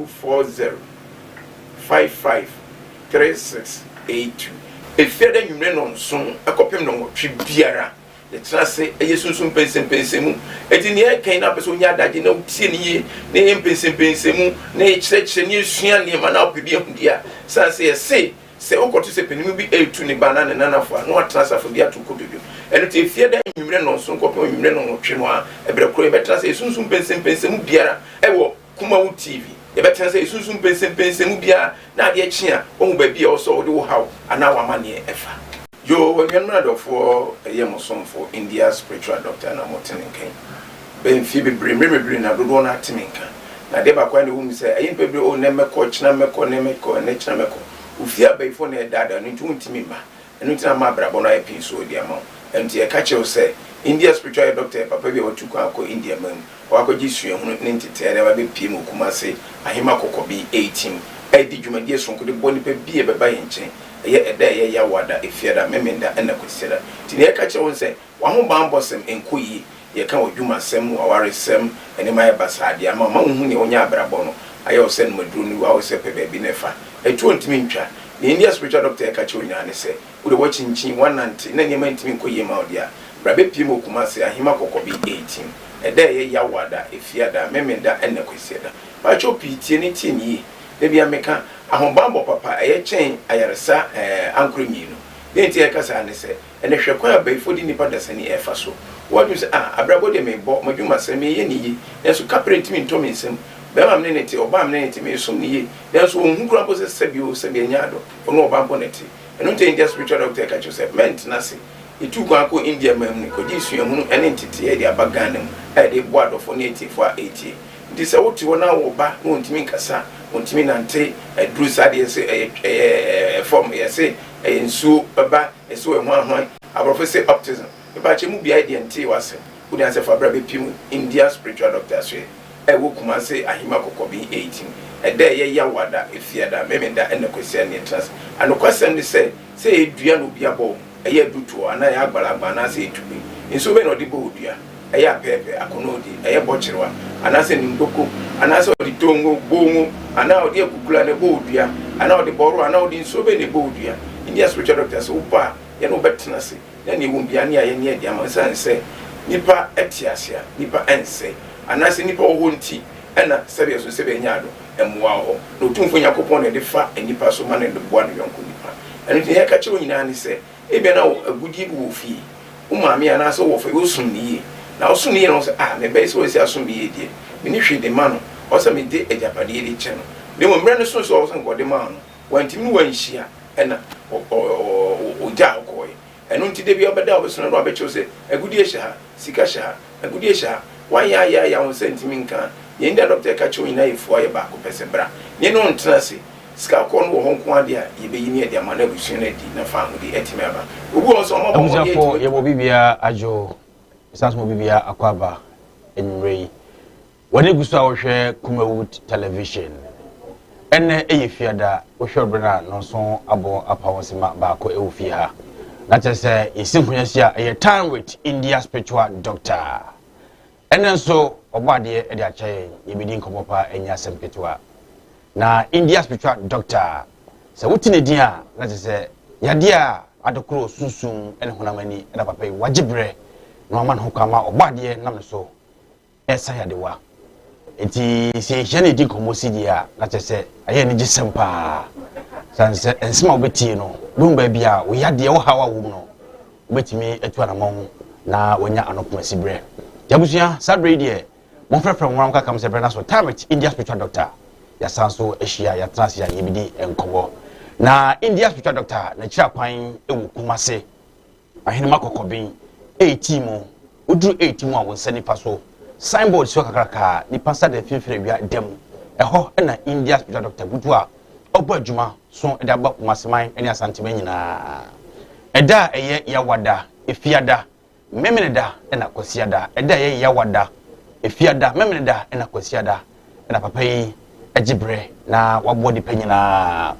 0240 55 36 82. Efiada anwummere nnɔnson kɔpem nnɔnwɔtwe biara, yɛtena ase yɛ sunsum mpɛnsɛmpɛnsɛmu. Enti nea yɛka yi na wopɛ sɛ wonya adagye na wotie no yie, na yɛyɛ mpɛnsɛmpɛnsɛmu, na yɛkyerɛkyerɛ, na yɛsua nneɛma na wopɛ bi ahu deɛ a, sane sɛ yɛse sɛ wokɔto sɛ panin bi retu ne ba anaa ne nanafo a, na watena asafo bi ato kotodwe. Ɛno nti Efiada anwummere nnɔnson kɔpem anwummere nnɔnwɔtwe no ara, ɛberɛ korɔ yɛbɛtena ase yɛ sunsum mpɛnsɛmpɛnsɛmu biara wɔ Kumawu TV, Yɛbɛtena sɛ yɛsunsum mpɛnsɛmpɛnsɛmu biara na adeɛ kye a, woahu baabi a ɛwɔ sɛ wode wo haw anaa w'amanneɛ fa. Yoo, anuanom ne adɔfoɔ, ɛyɛ mo somfo India Spiritual Doctor na mote ne nka yi. Bɛyɛ mfeɛ bebree, mmerɛ bebree na dodoɔ no ara te me nka. Na adeɛ baako ara na ɛwɔ mu sɛ, ɛyɛ nnipa bebree, oh, nnɛ mɛkɔ, kyena mɛkɔ, nnɛ mɛkɔ, ɛnnɛ kyena mɛkɔ. Wo fie abayifoɔ na ɛredaadaa no nti wontumi mma. Ɛno nti na ama abrabɔ no ayɛ pii so de ama wo. Ɛno nti yɛka kyerɛ wo sɛ, India Spiritual Head Doctor yɛ papa bi a watu kwan akɔ India man mu. Wakɔgye suahunu ne ntetee de aba abɛpue mu wɔ Kumase Ahema Kɔkɔbe Eightim redi dwumadie sononko de boa nnipa bi a ɛbɛba yɛn nkyɛn. Ɛyɛ ɛda a ɛyɛ Yawoada, Efiada, Memenda ɛna Kwasiada. Nti nea yɛka kyerɛ wo ne sɛ, w'ahobanbɔsɛm nkɔ yie. Yɛka w'adwumasɛm, w'awaresɛm, nneɛma ayɛ basaa de ama wo ma wonhu nea wonya abrabɔ no ayɛ wo sɛ nom aduro no wu, ayɛ wo sɛ pɛ baabi na ɛfa. Atuo ntumi ntwa. Nea India spiritual doctor ɛka kyerɛ wo nyinaa ne sɛ, Wo de woakyinkyin, woanante, na nneɛma ntumi nkɔ yie mma wo deɛ a, bra bɛpue mu wɔ Kumasi, Ahima Kɔkɔbe 18. Ɛda a ɛyɛ Yawoada, Efiada, Memenda ɛna Kwasiada. Pakyɛw pii tie ne tie me yie. Da biara meka, ahobanbɔ papa ɛyɛ kyɛn ayaresa ɛɛ ankorɛ mmienu. Deɛ nti a yɛka saa ne sɛ, ɛnɛ hwɛ kwan a abayifoɔ de nnipa dasani ɛɛfa so. Woadwene sɛ, ah, abrabɔ deɛ meebɔ, m'adwumasɛm, meeyɛ ne yie, nanso kaprɛ ntumi ntɔ me nsam. Bɛɛma me ne no te, ɔbaa me ne no te, meesom no yie, nanso ɔnhu koraa mpo sɛ sɛbi o, sɛbi ɛnyɛ adɔ, ɔne ɔbaa mpo na ɛte. Ɛno nti India spiritual doctor ka kyerɛ wo sɛ mɛntena ase. Yɛtuu kwan kɔɔ India man mu no, kɔgyee suahunu ne nteteeɛ de aba Ghana mu a yɛde reboa adɔfoɔ ne atiefoɔ a ɛretie. Nti sɛ wote hɔ na wo ba na ɔntumi nkasa, ɔntumi nante, aduru saa deɛ yɛse ɛyɛ ɛyɛ fam, yɛse ɛyɛ nsuo ba, yɛse ɔyɛ hwan hwan, aborɔfo se autism. Mepakyɛ mu biaɛ deɛ ntee w'asɛm. Wode ansɛ fa bra bɛpiem India spiritual doctor asoɛ a ɛwɔ Kumase Ahima Kɔkɔben 18. Ɛda a ɛyɛ Yawada, Efiada, Memenda ɛna Kwasia ne yɛtena ase. Anokwasɛm ne sɛ, sɛ ɛyɛ dua na obi abɔ wo, ɛyɛ adutoɔ anaa ɛyɛ agbalagba anaasɛ ɛyɛ tube, nsuo bɛn na ɔde bɔ wo dua? Ɛyɛ apɛɛpɛ, akɔnɔɔdi, ɛyɛ bɔkyerewa anaasɛ nimdoko anaasɛ ɔde tongo, bongo, anaa ɔde akukula na ɛbɔ wo dua anaa ɔde bɔro anaa ɔde nsuo bɛn na ɛbɔ wo dua? India spiritual doctor sɛ wobɔ a yɛne wo bɛtena ase. Na nea ɛwom biara ne a yɛne adi ama esiane sɛ nnipa te ase a, nnipa nsɛe, anaasɛ nnipa wɔ hɔ nti na sɛbea so sɛbea nya ado, mmoa wɔ hɔ. Na Otumfoɔ Nyankopɔn na ɛde fa nnipa so ma no de boa ne yɔnko nnipa. Ɛno nti nea yɛka kyerɛ wo nyinaa ne sɛ, ebia na wo agudeɛ bi wɔ fie, wo maame anaasɛ wo wɔfa yi, wosom no yie. Na wosom no yie na wo sɛ, ah, me ba yi sɛ wasi asom me yie deɛ, menni hwee de ma no, ɔwɔ sɛ mede agyapadeɛ yi de kyɛ no. Na mmom mmerɛ no soo sɛ ɔwɔ sɛ nka ɔde maa no, Wantumi ne wo anhyia ɛna ɔgyaa wo kɔɔe. Ɛno nti da biara ɔbɛda a ɔbɛsɔre no abɛkyerɛ wo sɛ agudie hyɛ ha, sika hyɛ ha, agudie hyɛ ha. Woayɛ ayɛ ayɛ a wo nsa ntumi nka a, nea India dɔkta ɛka kyerɛ wo nyinaa yɛ fua yɛ baako pɛ sɛ bra ne ne wo ntena ase. Sika kɔɔ no wɔ hɔ nko ara deɛ a yɛbɛyi ne yɛde ama na abusua no adi na faahodi atumi aba. Obi wɔ hɔ nso a wɔabɔ mmɔden Abusuafoɔ atumi yɛma atu. obi biara adwo, yɛsan nso ma obi biara akwaaba anwummerɛ yi. W'ani gu so a wohwɛ Kumawood Television. Ɛnnɛ yɛ Fiada, wohwɛ bere no a nnɔnson abɔ apa wo nsema baako wɔ fie ha. Na kyerɛ sɛ yɛsi nkonnwa si a ɛyɛ Time with India Spiritual Doctor. Ɛnnɛ nso ɔbɔ adeɛ de akyɛ yɛn, yɛbɛdi nkɔmmɔ paa ɛnyɛ asɛm ketewa. Na India Spiritual Doctor, sɛ wote ne din a na kyerɛ sɛ yadeɛ a adokoro sunsum ne honam ani na papa yi wagye berɛ na wama ne ho kwan ma ɔbɔ adeɛ nam ne so ɛsa yadewa. Nti sɛ yɛhyia no yɛdi nkɔmmɔ si deɛ a, na kyerɛ sɛ ɛyɛ anigyesɛm paa. Sane sɛ nsɛm a wobɛtie no, wobɛhu baabi a wo yadeɛ, wo haw a wɔ mu no, wobɛtumi atu anamɔn na wanya ano pomasi berɛ. Nti abusua, saa berɛ yi deɛ, momfrɛfrɛ mo ho kakam sɛ berɛ no aso. Time with India Spiritual Doctor. Yɛasan so ahyia, yɛatena ase a yɛbɛdi nkɔmmɔ. Na India Spiritual Doctor, n'akyiri akwan wɔ Kumase. Ahenema kɔkɔben eeti mu, woduru eeti mu a wo nsa nifa so, sign board si hɔ kakraka a nipa nsa da mfimfini awia da mu. Ɛhɔ na India spiritual doctor butu a ɔbɔ adwuma so de aba Kumaseman ne Asanteman nyinaa. Ɛda a ɛyɛ Yawada, Efiada, Memeneda na Kwasiada. Ɛda a ɛyɛ Yawada, Efiada, Memeneda na Kwasiada na papa yi gye berɛ na waboa nnipa nyinaa.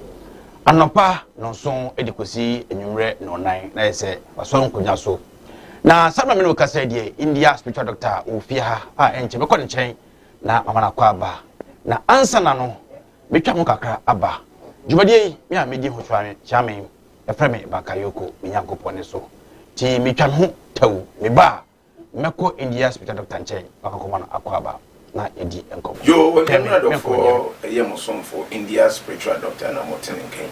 Anɔpa nnɔnson de kɔsi anwummerɛ nnɔnnan na yɛ sɛ wasɔre nkonnwa so. Na saa mmerɛ me ne wo kasa yi deɛ, India spiritual doctor wɔ fie ha a ɛnkyɛ mɛkɔ ne nkyɛn na mama no akɔ aba. Na ansa na no, Metwa ho kakra aba. Dwumadie yi, me a medi ho kyeame, yɛfrɛ me Bakayoko, me Nyankopɔn ne so. Nti metwa me ho tɛw, meba a, mɛkɔ India spiritual doctor nkyɛn na makɔma no akwaaba na yɛadi nkɔmmɔ. Yoo Twɛn me, anuanom menkɔ baabiara. adɔfoɔ ɛyɛ mo somfo India spiritual doctor na mote ne nka yi.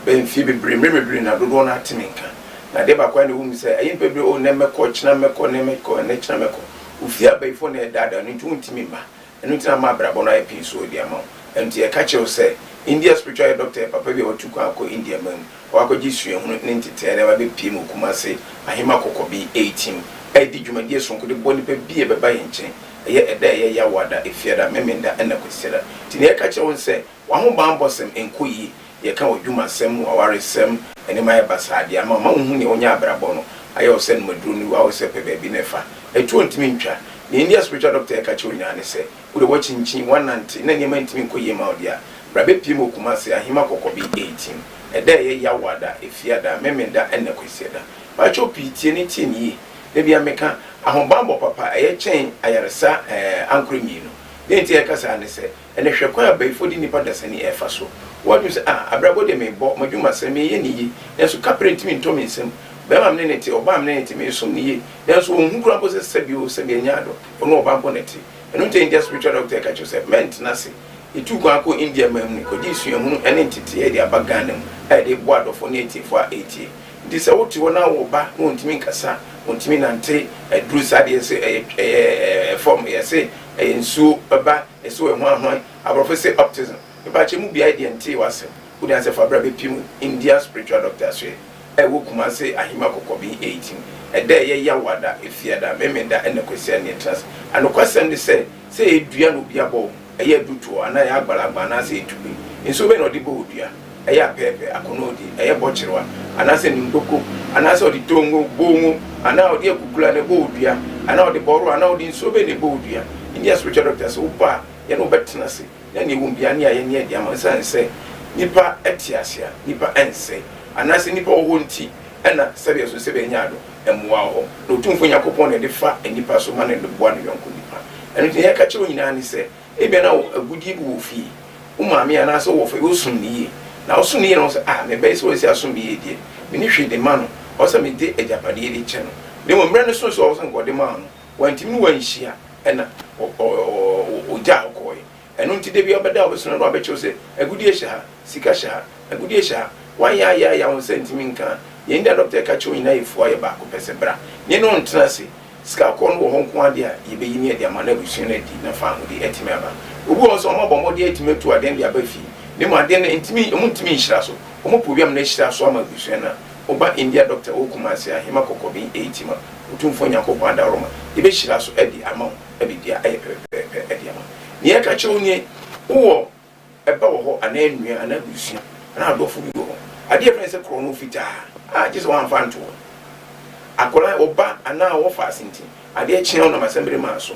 Bɛyɛ mfie bebree mmerɛ bebree na dodoɔ no ara te me nka. Na adeɛ baako a na ɛwɔ mu sɛ ɛyɛ nnipa bebree oh nnɛ mɛkɔ ɔkyena mɛkɔ nnɛ mɛkɔ ɛnnɛ kyena mɛkɔ. Wo fie abayifoɔ na ɛredaadaa no nti wontumi mma. Ɛno nti na ama abrabɔ no ayɛ pii so de ama wo. Ɛno nti yɛka kyerɛ wo sɛ India spiritual doctor yɛ papa bi a watu kwan akɔ India man mu. Wakɔgye suahunu ne nteteɛ na wabɛpue mu wɔ Kumase Ahema Kɔkɔbe 18 redi dwumadie sononko de boa nnipa bi a ɛbɛba yɛn nkyɛn. Ɛyɛ ɛda a ɛyɛ Yawoada, Efiada, Memenda ɛna Kwasiada. Nti nea yɛka kyerɛ wo ne sɛ w'ahobanbɔsɛm nkɔ yie. Yɛka w'adwumasɛm, w'awaresɛm, nneɛma ayɛ basaa de ama wo ma wonhu nea wonya abrabɔ no ayɛ wo sɛ nomaduro no wɔ sɛ pɛ baabi na ɛfa. Atuo ntumi ntwa. Nea India spiritual doctor ɛka kyerɛ wo nyinaa ne sɛ Wo de woakyinkyin, woanante, na nneɛma ntumi nkɔ yie mma wo deɛ a, bra bɛpue mu wɔ Kumasi, Ahima Kɔkɔbe 18. Ɛda a ɛyɛ Yawoada, Efiada, Memenda ɛna Kwasiada. Pakyɛw pii tie ne tie no yie. Da biara meka, ahobanbɔ papa ɛyɛ kyɛn ayaresa ɛɛ ankorɛ mmienu. Deɛ nti a yɛka saa ne sɛ, ɛnɛ hwɛ kwan a abayifoɔ de nnipa dasani ɛrefa so. Woadwene sɛ, ah, abrabɔ deɛ merebɔ, m'adwumasɛm, mereyɛ no yie, nanso kaprɛ ntumi ntɔ me nsam. Barima a me ne no te, ɔbaa a me ne no te, meresom no yie, nanso ɔnhu koraa mpo sɛ sɛbi o, sɛbi ɛnyɛ adɔ, ɔne ɔbaa mpo na ɛte. Ɛno nti India spiritual doctor ka kyerɛ sɛ mɛntena ase. Yɛtuu kwan kɔɔ India man mu no, kɔgyee suahunu ne nteteeɛ de aba Ghana mu a yɛde reboa adɔfoɔ ne atiefoɔ a ɛretie. Nti sɛ wote hɔ na wo ba na ɔntumi nkasa, ɔntumi nante, aduru saa deɛ sɛ ɛyɛ ɛyɛ fam, yɛse ɛyɛ nsuo ba, yɛse ɔyɛ hwan hwan, aborɔfo se autism. Mepakyɛ mu biaɛ deɛ ntee w'asɛm. Wode ansɛ fa bra bɛpiem India spiritual doctor asoɛ a ɛwɔ Kumase Ahima Kɔkɔben 18. Ɛda a ɛyɛ Yawoada, Efiada, Memenda ɛna Kwasiada ne yɛtena ase. Anokwasɛm ne sɛ, sɛ ɛyɛ dua na obi abɔ wo, ɛyɛ adutoɔ anaa ɛyɛ agbalagba anaasɛ ɛyɛ tube, nsuo bɛn na ɔde bɔ wo dua? Ɛyɛ apɛɛpɛ, akonoodi, ɛyɛ bɔkyerewa anaasɛ nimdoko anaasɛ ɔde tongo, bongo, anaa ɔde akukula na ɛbɔ wo dua anaa ɔde bɔro anaa ɔde nsuo bɛn na ɛbɔ wo dua? India spiritual doctor sɛ wobɔ a yɛne wo bɛtena ase. Na nea ɛwom biara ne a yɛne adi ama esiane sɛ nnipa te ase a, nnipa nsɛe, anaasɛ nnipa wɔ hɔ nti na sɛbea so sɛbea nya ado mmoa wɔ hɔ. Na Otumfoɔ Nyankopɔn na ɛde fa nnipa so ma no de boa ne yɔnko nnipa. Ɛno nti nea yɛka kyerɛ wo nyinaa ne sɛ, ebia na wo agudeɛ bi wɔ wo fie, wo maame anaasɛ wo wɔfa bi, wosom no yie. Na wosom no yie na wohu sɛ, ah, me ba yi sɛ wasi asom me yie deɛ, menni hwee de ma no, ɛwɔ sɛ mede agyapadeɛ yi de kyɛ no. Na mmom mmerɛ no soo sɛ ɔwɔ sɛ nka ɔde maa wo no, Wantumi ne wo anhyia ɛna ɔgyaa wo kɔɔeɛ. Ɛno nti da biara ɔbɛda a ɔbɛsɔre na wabɛkyerɛ wo sɛ agudeɛ hyɛ ha, sika hyɛ ha, agudeɛ hyɛ ha. Woayɛ ayɛ ayɛ a wo nsa ntumi nka a, deɛ nti a dɔkta ɛka kyerɛ wo nyinaa yɛ fua yɛ baako pɛ sɛ bra ne yɛne wo ntena ase. Sika kɔɔ no wɔ hɔ nko ara deɛ a yɛbɛyi ne yɛde ama na abusua no adi na faahodi atumi aba. Obi wɔ hɔ nso a wɔabɔ mmɔden atumi atu adeɛ no de aba fie na mmom adeɛ no ntumi wɔntumi nhyira so. Wɔpɛ obi ama no ahyira so ama abusua no a, woba India dɔkta wɔ Kumasi a, Hema Kɔkɔben Eitima, Otumfoɔ Nyankopɔn adaworoma, yɛbɛhyira so de ama wo na biribiara ayɛ pɛpɛɛpɛ de ama wo. Nea yɛka kyerɛ wo nie, wowɔ ɛba wɔ hɔ anaa nua anaa abusua anaa adɔfo bi wɔ hɔ, adeɛ a yɛfrɛ no sɛ korɔno fitaa a gye sɛ woamfa anto hɔ. Akwadaa, wo ba anaa wɔfa ase nti, adeɛ kye a wonam asɛmbere maa so,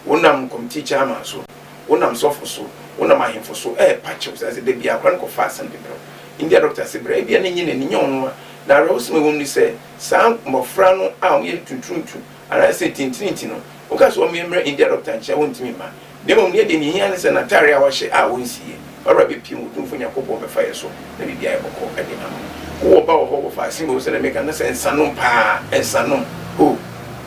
wonam kɔmiti chairman so, wonam sɔfo so, wonam ahemfo so ɛrepa kyɛw sɛ sɛ da biara akwadaa no kɔfa asɛm de brɛ wo. India dɔkta se brɛ, ebia na ɛnyɛ n'ani, nyɛ ɔno a. Na awerɛhosɛm a ɛwɔ mu ne sɛ, Saa mmɔfra no a wɔyɛ tunturuntu anaasɛ tintirinti no, woka sɛ wɔmmrɛ India dɔkta nkyɛn a, wɔntumi mma. Na mmom nea deɛ ehia ne sɛ n'atare a wahyɛ a ɔnsiiɛ. W'awura bɛpue mu, Otumfoɔ Nyankopɔn bɛfa yɛn so na biribiara ayɛ bɔkɔɔ de ama wo. Wowɔ ba wɔ hɔ, wɔfa ase mmom sɛdeɛ meka no sɛ nsanom paa, nsanom, oh,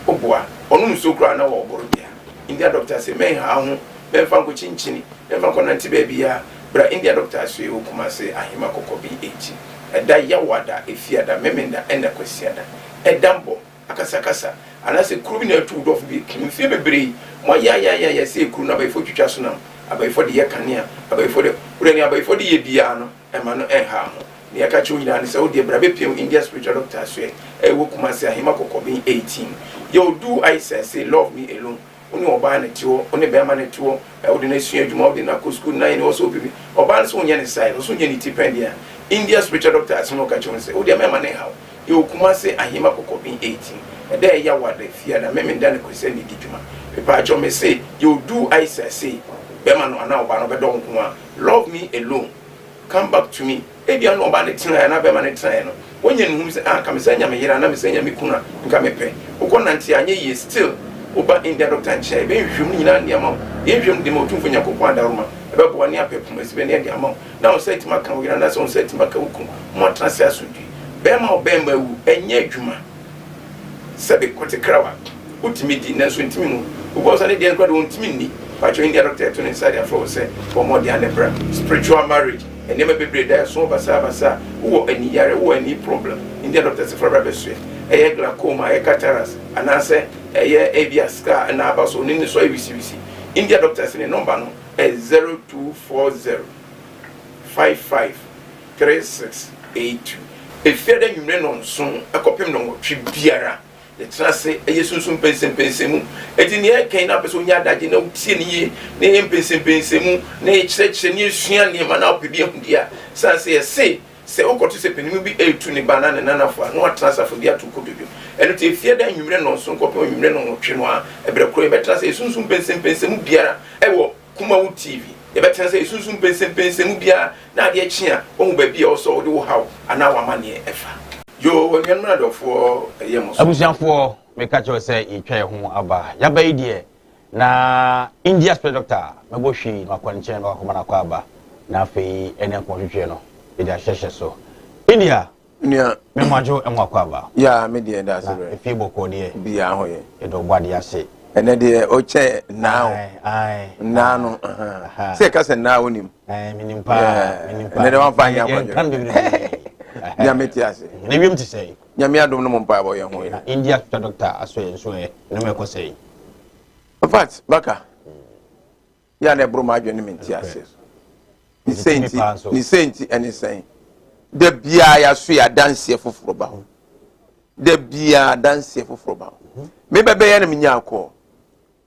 woboa, ɔnom nsuo koraa na ɔboro dea. India dɔkta se mɛnha wo ho, mɛmfa nkɔkyinkyini, mɛmfa nkɔnante baabiara, bra India dɔkta asoɛeɛ wɔ Kumase, Ahema Kɔkɔben akyi. Ɛda Yawada, Efiada, Memenda ɛna Kwasiada. Ɛda mbɔ, akasakasa, anaasɛ kuro bi na atu wo dɔfo bi akim mfeɛ bebree. Moayaayaayaya sɛ kuro no abayifoɔ twitwa so nam, abayifoɔ de yɛ kanea, abayifoɔ de, wodeɛ nea abayifoɔ de yɛ biara no, ɛma no ɛnha ho. Nea ɛka kyerɛ wo nyinaa ne sɛ wodeɛ bra bɛpiam India Spiritual Doctor asoɛ a ɛwɔ Kumasi Ahema Kɔkɔben 18. Yɛ Odu Aisah say love me alone. Wo ne ɔbaa na ɛte hɔ, wo ne bɛrima na ɛte hɔ, wode no asua adwuma, wode no akɔ sukuu, na ɛne ɔsɛ obi bi. Ɔbaa no sɛ wonyɛ ne size, ɔsɛ wonyɛ ne ti pɛn deɛ a, India spiritual doctor asɛm a ɔka kyerɛ wo ne sɛ, wo deɛ mɛma no nhaw. Yɛwɔ Kumasi Ahema Kɔkɔben 18. Ɛda a ɛyɛ Awada, Fiada, Memenda ne Kwasiada na ɛdi dwuma. Mepaakyɛw mese, yɛwɔ Du Aisah sei, bɛrima no anaa ɔbaa no ɔbɛdɔ wo nko ara. Love me alone. Come back to me. Ebia na ɔbaa no tenaeɛ anaa bɛrima no tenaeɛ no, wanya nhumu sɛ, ah, nka mesan nya me yere anaa mesan nya me kunu a, nka mepɛ. Wokɔ nante a, anyɛ yie, still woba India doctor nkyɛn a, yɛbɛyɛ nhwehwɛmu no nyinaa de ama wo. Yɛn nhwehwɛmu de ma Otumfoɔ Nyankopɔn adaworoma. Ɛbɛboa ne apɛ poma si bɛ ne ɛde ama wo na wo nsa atumi aka wo yere anaasɛ wo nsa atumi aka wo kunu ma moatena ase asomdwoe. Bɛrima a ɔbɛrima awu, ɛnyɛ adwuma. Sɛbe kɔte krawa, wotumi di nanso ntumi nwu. Obi wɔ hɔ sɛ ne deɛ no koraa deɛ ɔntumi nni. Pakyɛw India dɔkta ɛto ne nsa de afrɛ wo sɛ bɔ mmɔden a ne bra. Spiritual marriage, nneɛma bebree da ɛso basaa basaa. Wowɔ ani yare, wowɔ ani problem, India dɔkta se fa bra bɛsoɛ. Ɛyɛ glaucoma, ɛyɛ cataracts, anaasɛ ɛyɛ ebia scar na aba so, ne so ayɛ wisiwisi. India doctors ne nɔmba no yɛ 0240 55 3682. Efiada anwummere nnɔnson kɔpem nnɔnwɔtwe biara, yɛtena ase yɛ sunsum mpɛnsɛmpɛnsɛmu. Enti nea ɛka yi na wopɛ sɛ onya adagye na wotie no yie na yɛyɛ mpɛnsɛmpɛnsɛmu na yɛkyerɛkyerɛ na yɛsua nneɛma na wopɛ bi ahu deɛ a, sane sɛ yɛse Sɛ wokɔto sɛ panin bi retu ne ba anaa ne nanafo a, na watena asafo bi ato kotodwe. Ɛno nti, efie da anwummere nnɔnson kɔpem anwummere nnɔnwɔtwe no ara, ɛberɛ koro yɛbɛtena ase yɛsunsum mpɛnsɛmpɛnsɛmu biara wɔ Kumawu TV. Yɛbɛtena ase yɛsunsum mpɛnsɛmpɛnsɛmu biara na adeɛ kye a, woahu baabi a ɛwɔ sɛ wode wo haw anaa w'amanneɛ fa. Yoo, anuanom ne adɔfoɔ, ɛyɛ mo so. Abusuafoɔ, meka kyerɛ wo sɛ yɛtwa yɛn ho aba. Yɛaba yi deɛ, Na India spɛ doctor mɛbɔ hwii na wakɔ ne nkyɛn na wakɔma no akwaaba na afei ɛne nkɔmɔtwetwe no yɛde ahyehyɛ so. India! Nua. Me mmadwo ɛmo akwaaba. Ya me deɛ da ase brɛ. Na efie bɔkɔɔ deɛ. Biaa ho yɛ. Yɛde ɔbɔ adeɛ ase. Ɛnɛ deɛ ɔkyɛ naa o. Ae. Naa no. Sɛ ɛka sɛ naa wonim. Menim paa. Menim paa. Ɛnɛ deɛ wamfa anyɛ akwadwo. Yɛnka no bebree. Nyame te ase. Na wiem te sɛn? Nyame adom no mo mpaebɔ yɛ ho yɛ. Na India twitwa doctor aso yɛ nso ɛ ne mo ɛkɔ sɛn? In fact, baka yɛ a na ɛboro m'adwene ne me nte aseɛ so. Ne sɛ nti, ne sɛ nti ɛne sɛn? Da biara yɛaso yɛ adanseɛ foforɔ ba hɔ. Da biara adanseɛ foforɔ ba hɔ. Mhm. Me bɛbɛyɛ na menya akɔ.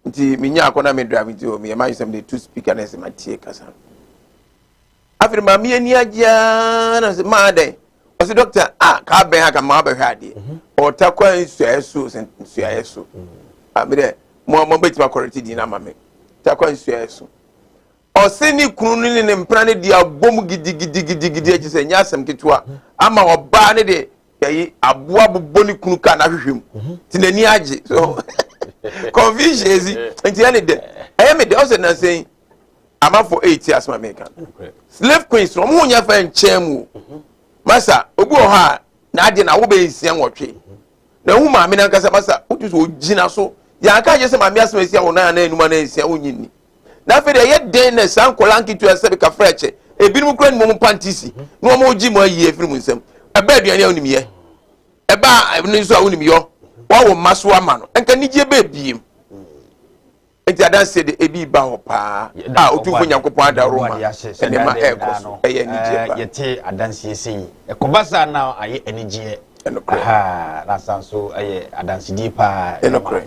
Nti menya akɔ na me drive nti o meyɛ m'adwene sɛ mede to speaker na ɛsɛ matie kasa. Afei maame ani agye ara na sɛ maa dɛn? Ɔsɛ dɔkta a kaa bɛn ha ka maa bɛhwɛ adeɛ. Mhm. Ɔta kwan nsuaeɛ so sɛ nsuaeɛ so. Mhm. Ami dɛ mo mo bɛtumi akɔrɛte din ama me. Ta kwan nsuaeɛ so. Ɔsɛ ne kunu no ne ne mpena ne de abom gidigidigidigidi akyi sɛ nyɛ asɛm ketewa mhm. ama ɔbaa ne de yɛyi aboa bobɔ ne kunu kaa n'ahwehwɛ mu nti n'ani agye so confusion esi nti ɛne dɛ ɛyɛ me dɛ ɔsɛ nansɛn amafo eyi asɛm a meka slave queens no wɔn ho nyɛ fɛ nkyɛn mu o masa obi wɔ hɔ a n'adeɛ na awo bɛyɛ nsia nwɔtwe na ehu maame nankasa masa wotu so ogyina so yɛn aka akyerɛ sɛ maame asɛm esi awo nan anan enum anan nsia wonyi nni na afei deɛ ɛyɛ den na saa nkɔla nketewa sɛ bɛka frɛ kyɛ ebinom kura ne mu panti si na wɔn gye mu ayi efiri mu nsam ɛbɛ aduane a wonim yɛ ɛbɛ a ɛno nso a wonim yɔ wɔawo mma so ama no nka nigye bɛɛ biem. Enti adanseɛ de ebi ba hɔ paa a Otumfoɔ Nyankopɔn adaworo ma nneɛma ɛrekɔ so. Ɛyɛ anigyeɛ paa. Yɛte adanseɛ sei. Ɛkɔba saa na ayɛ anigyeɛ. Ɛnokorɛ. Aha, na asan so ayɛ adansedie paa. Ɛnokorɛ.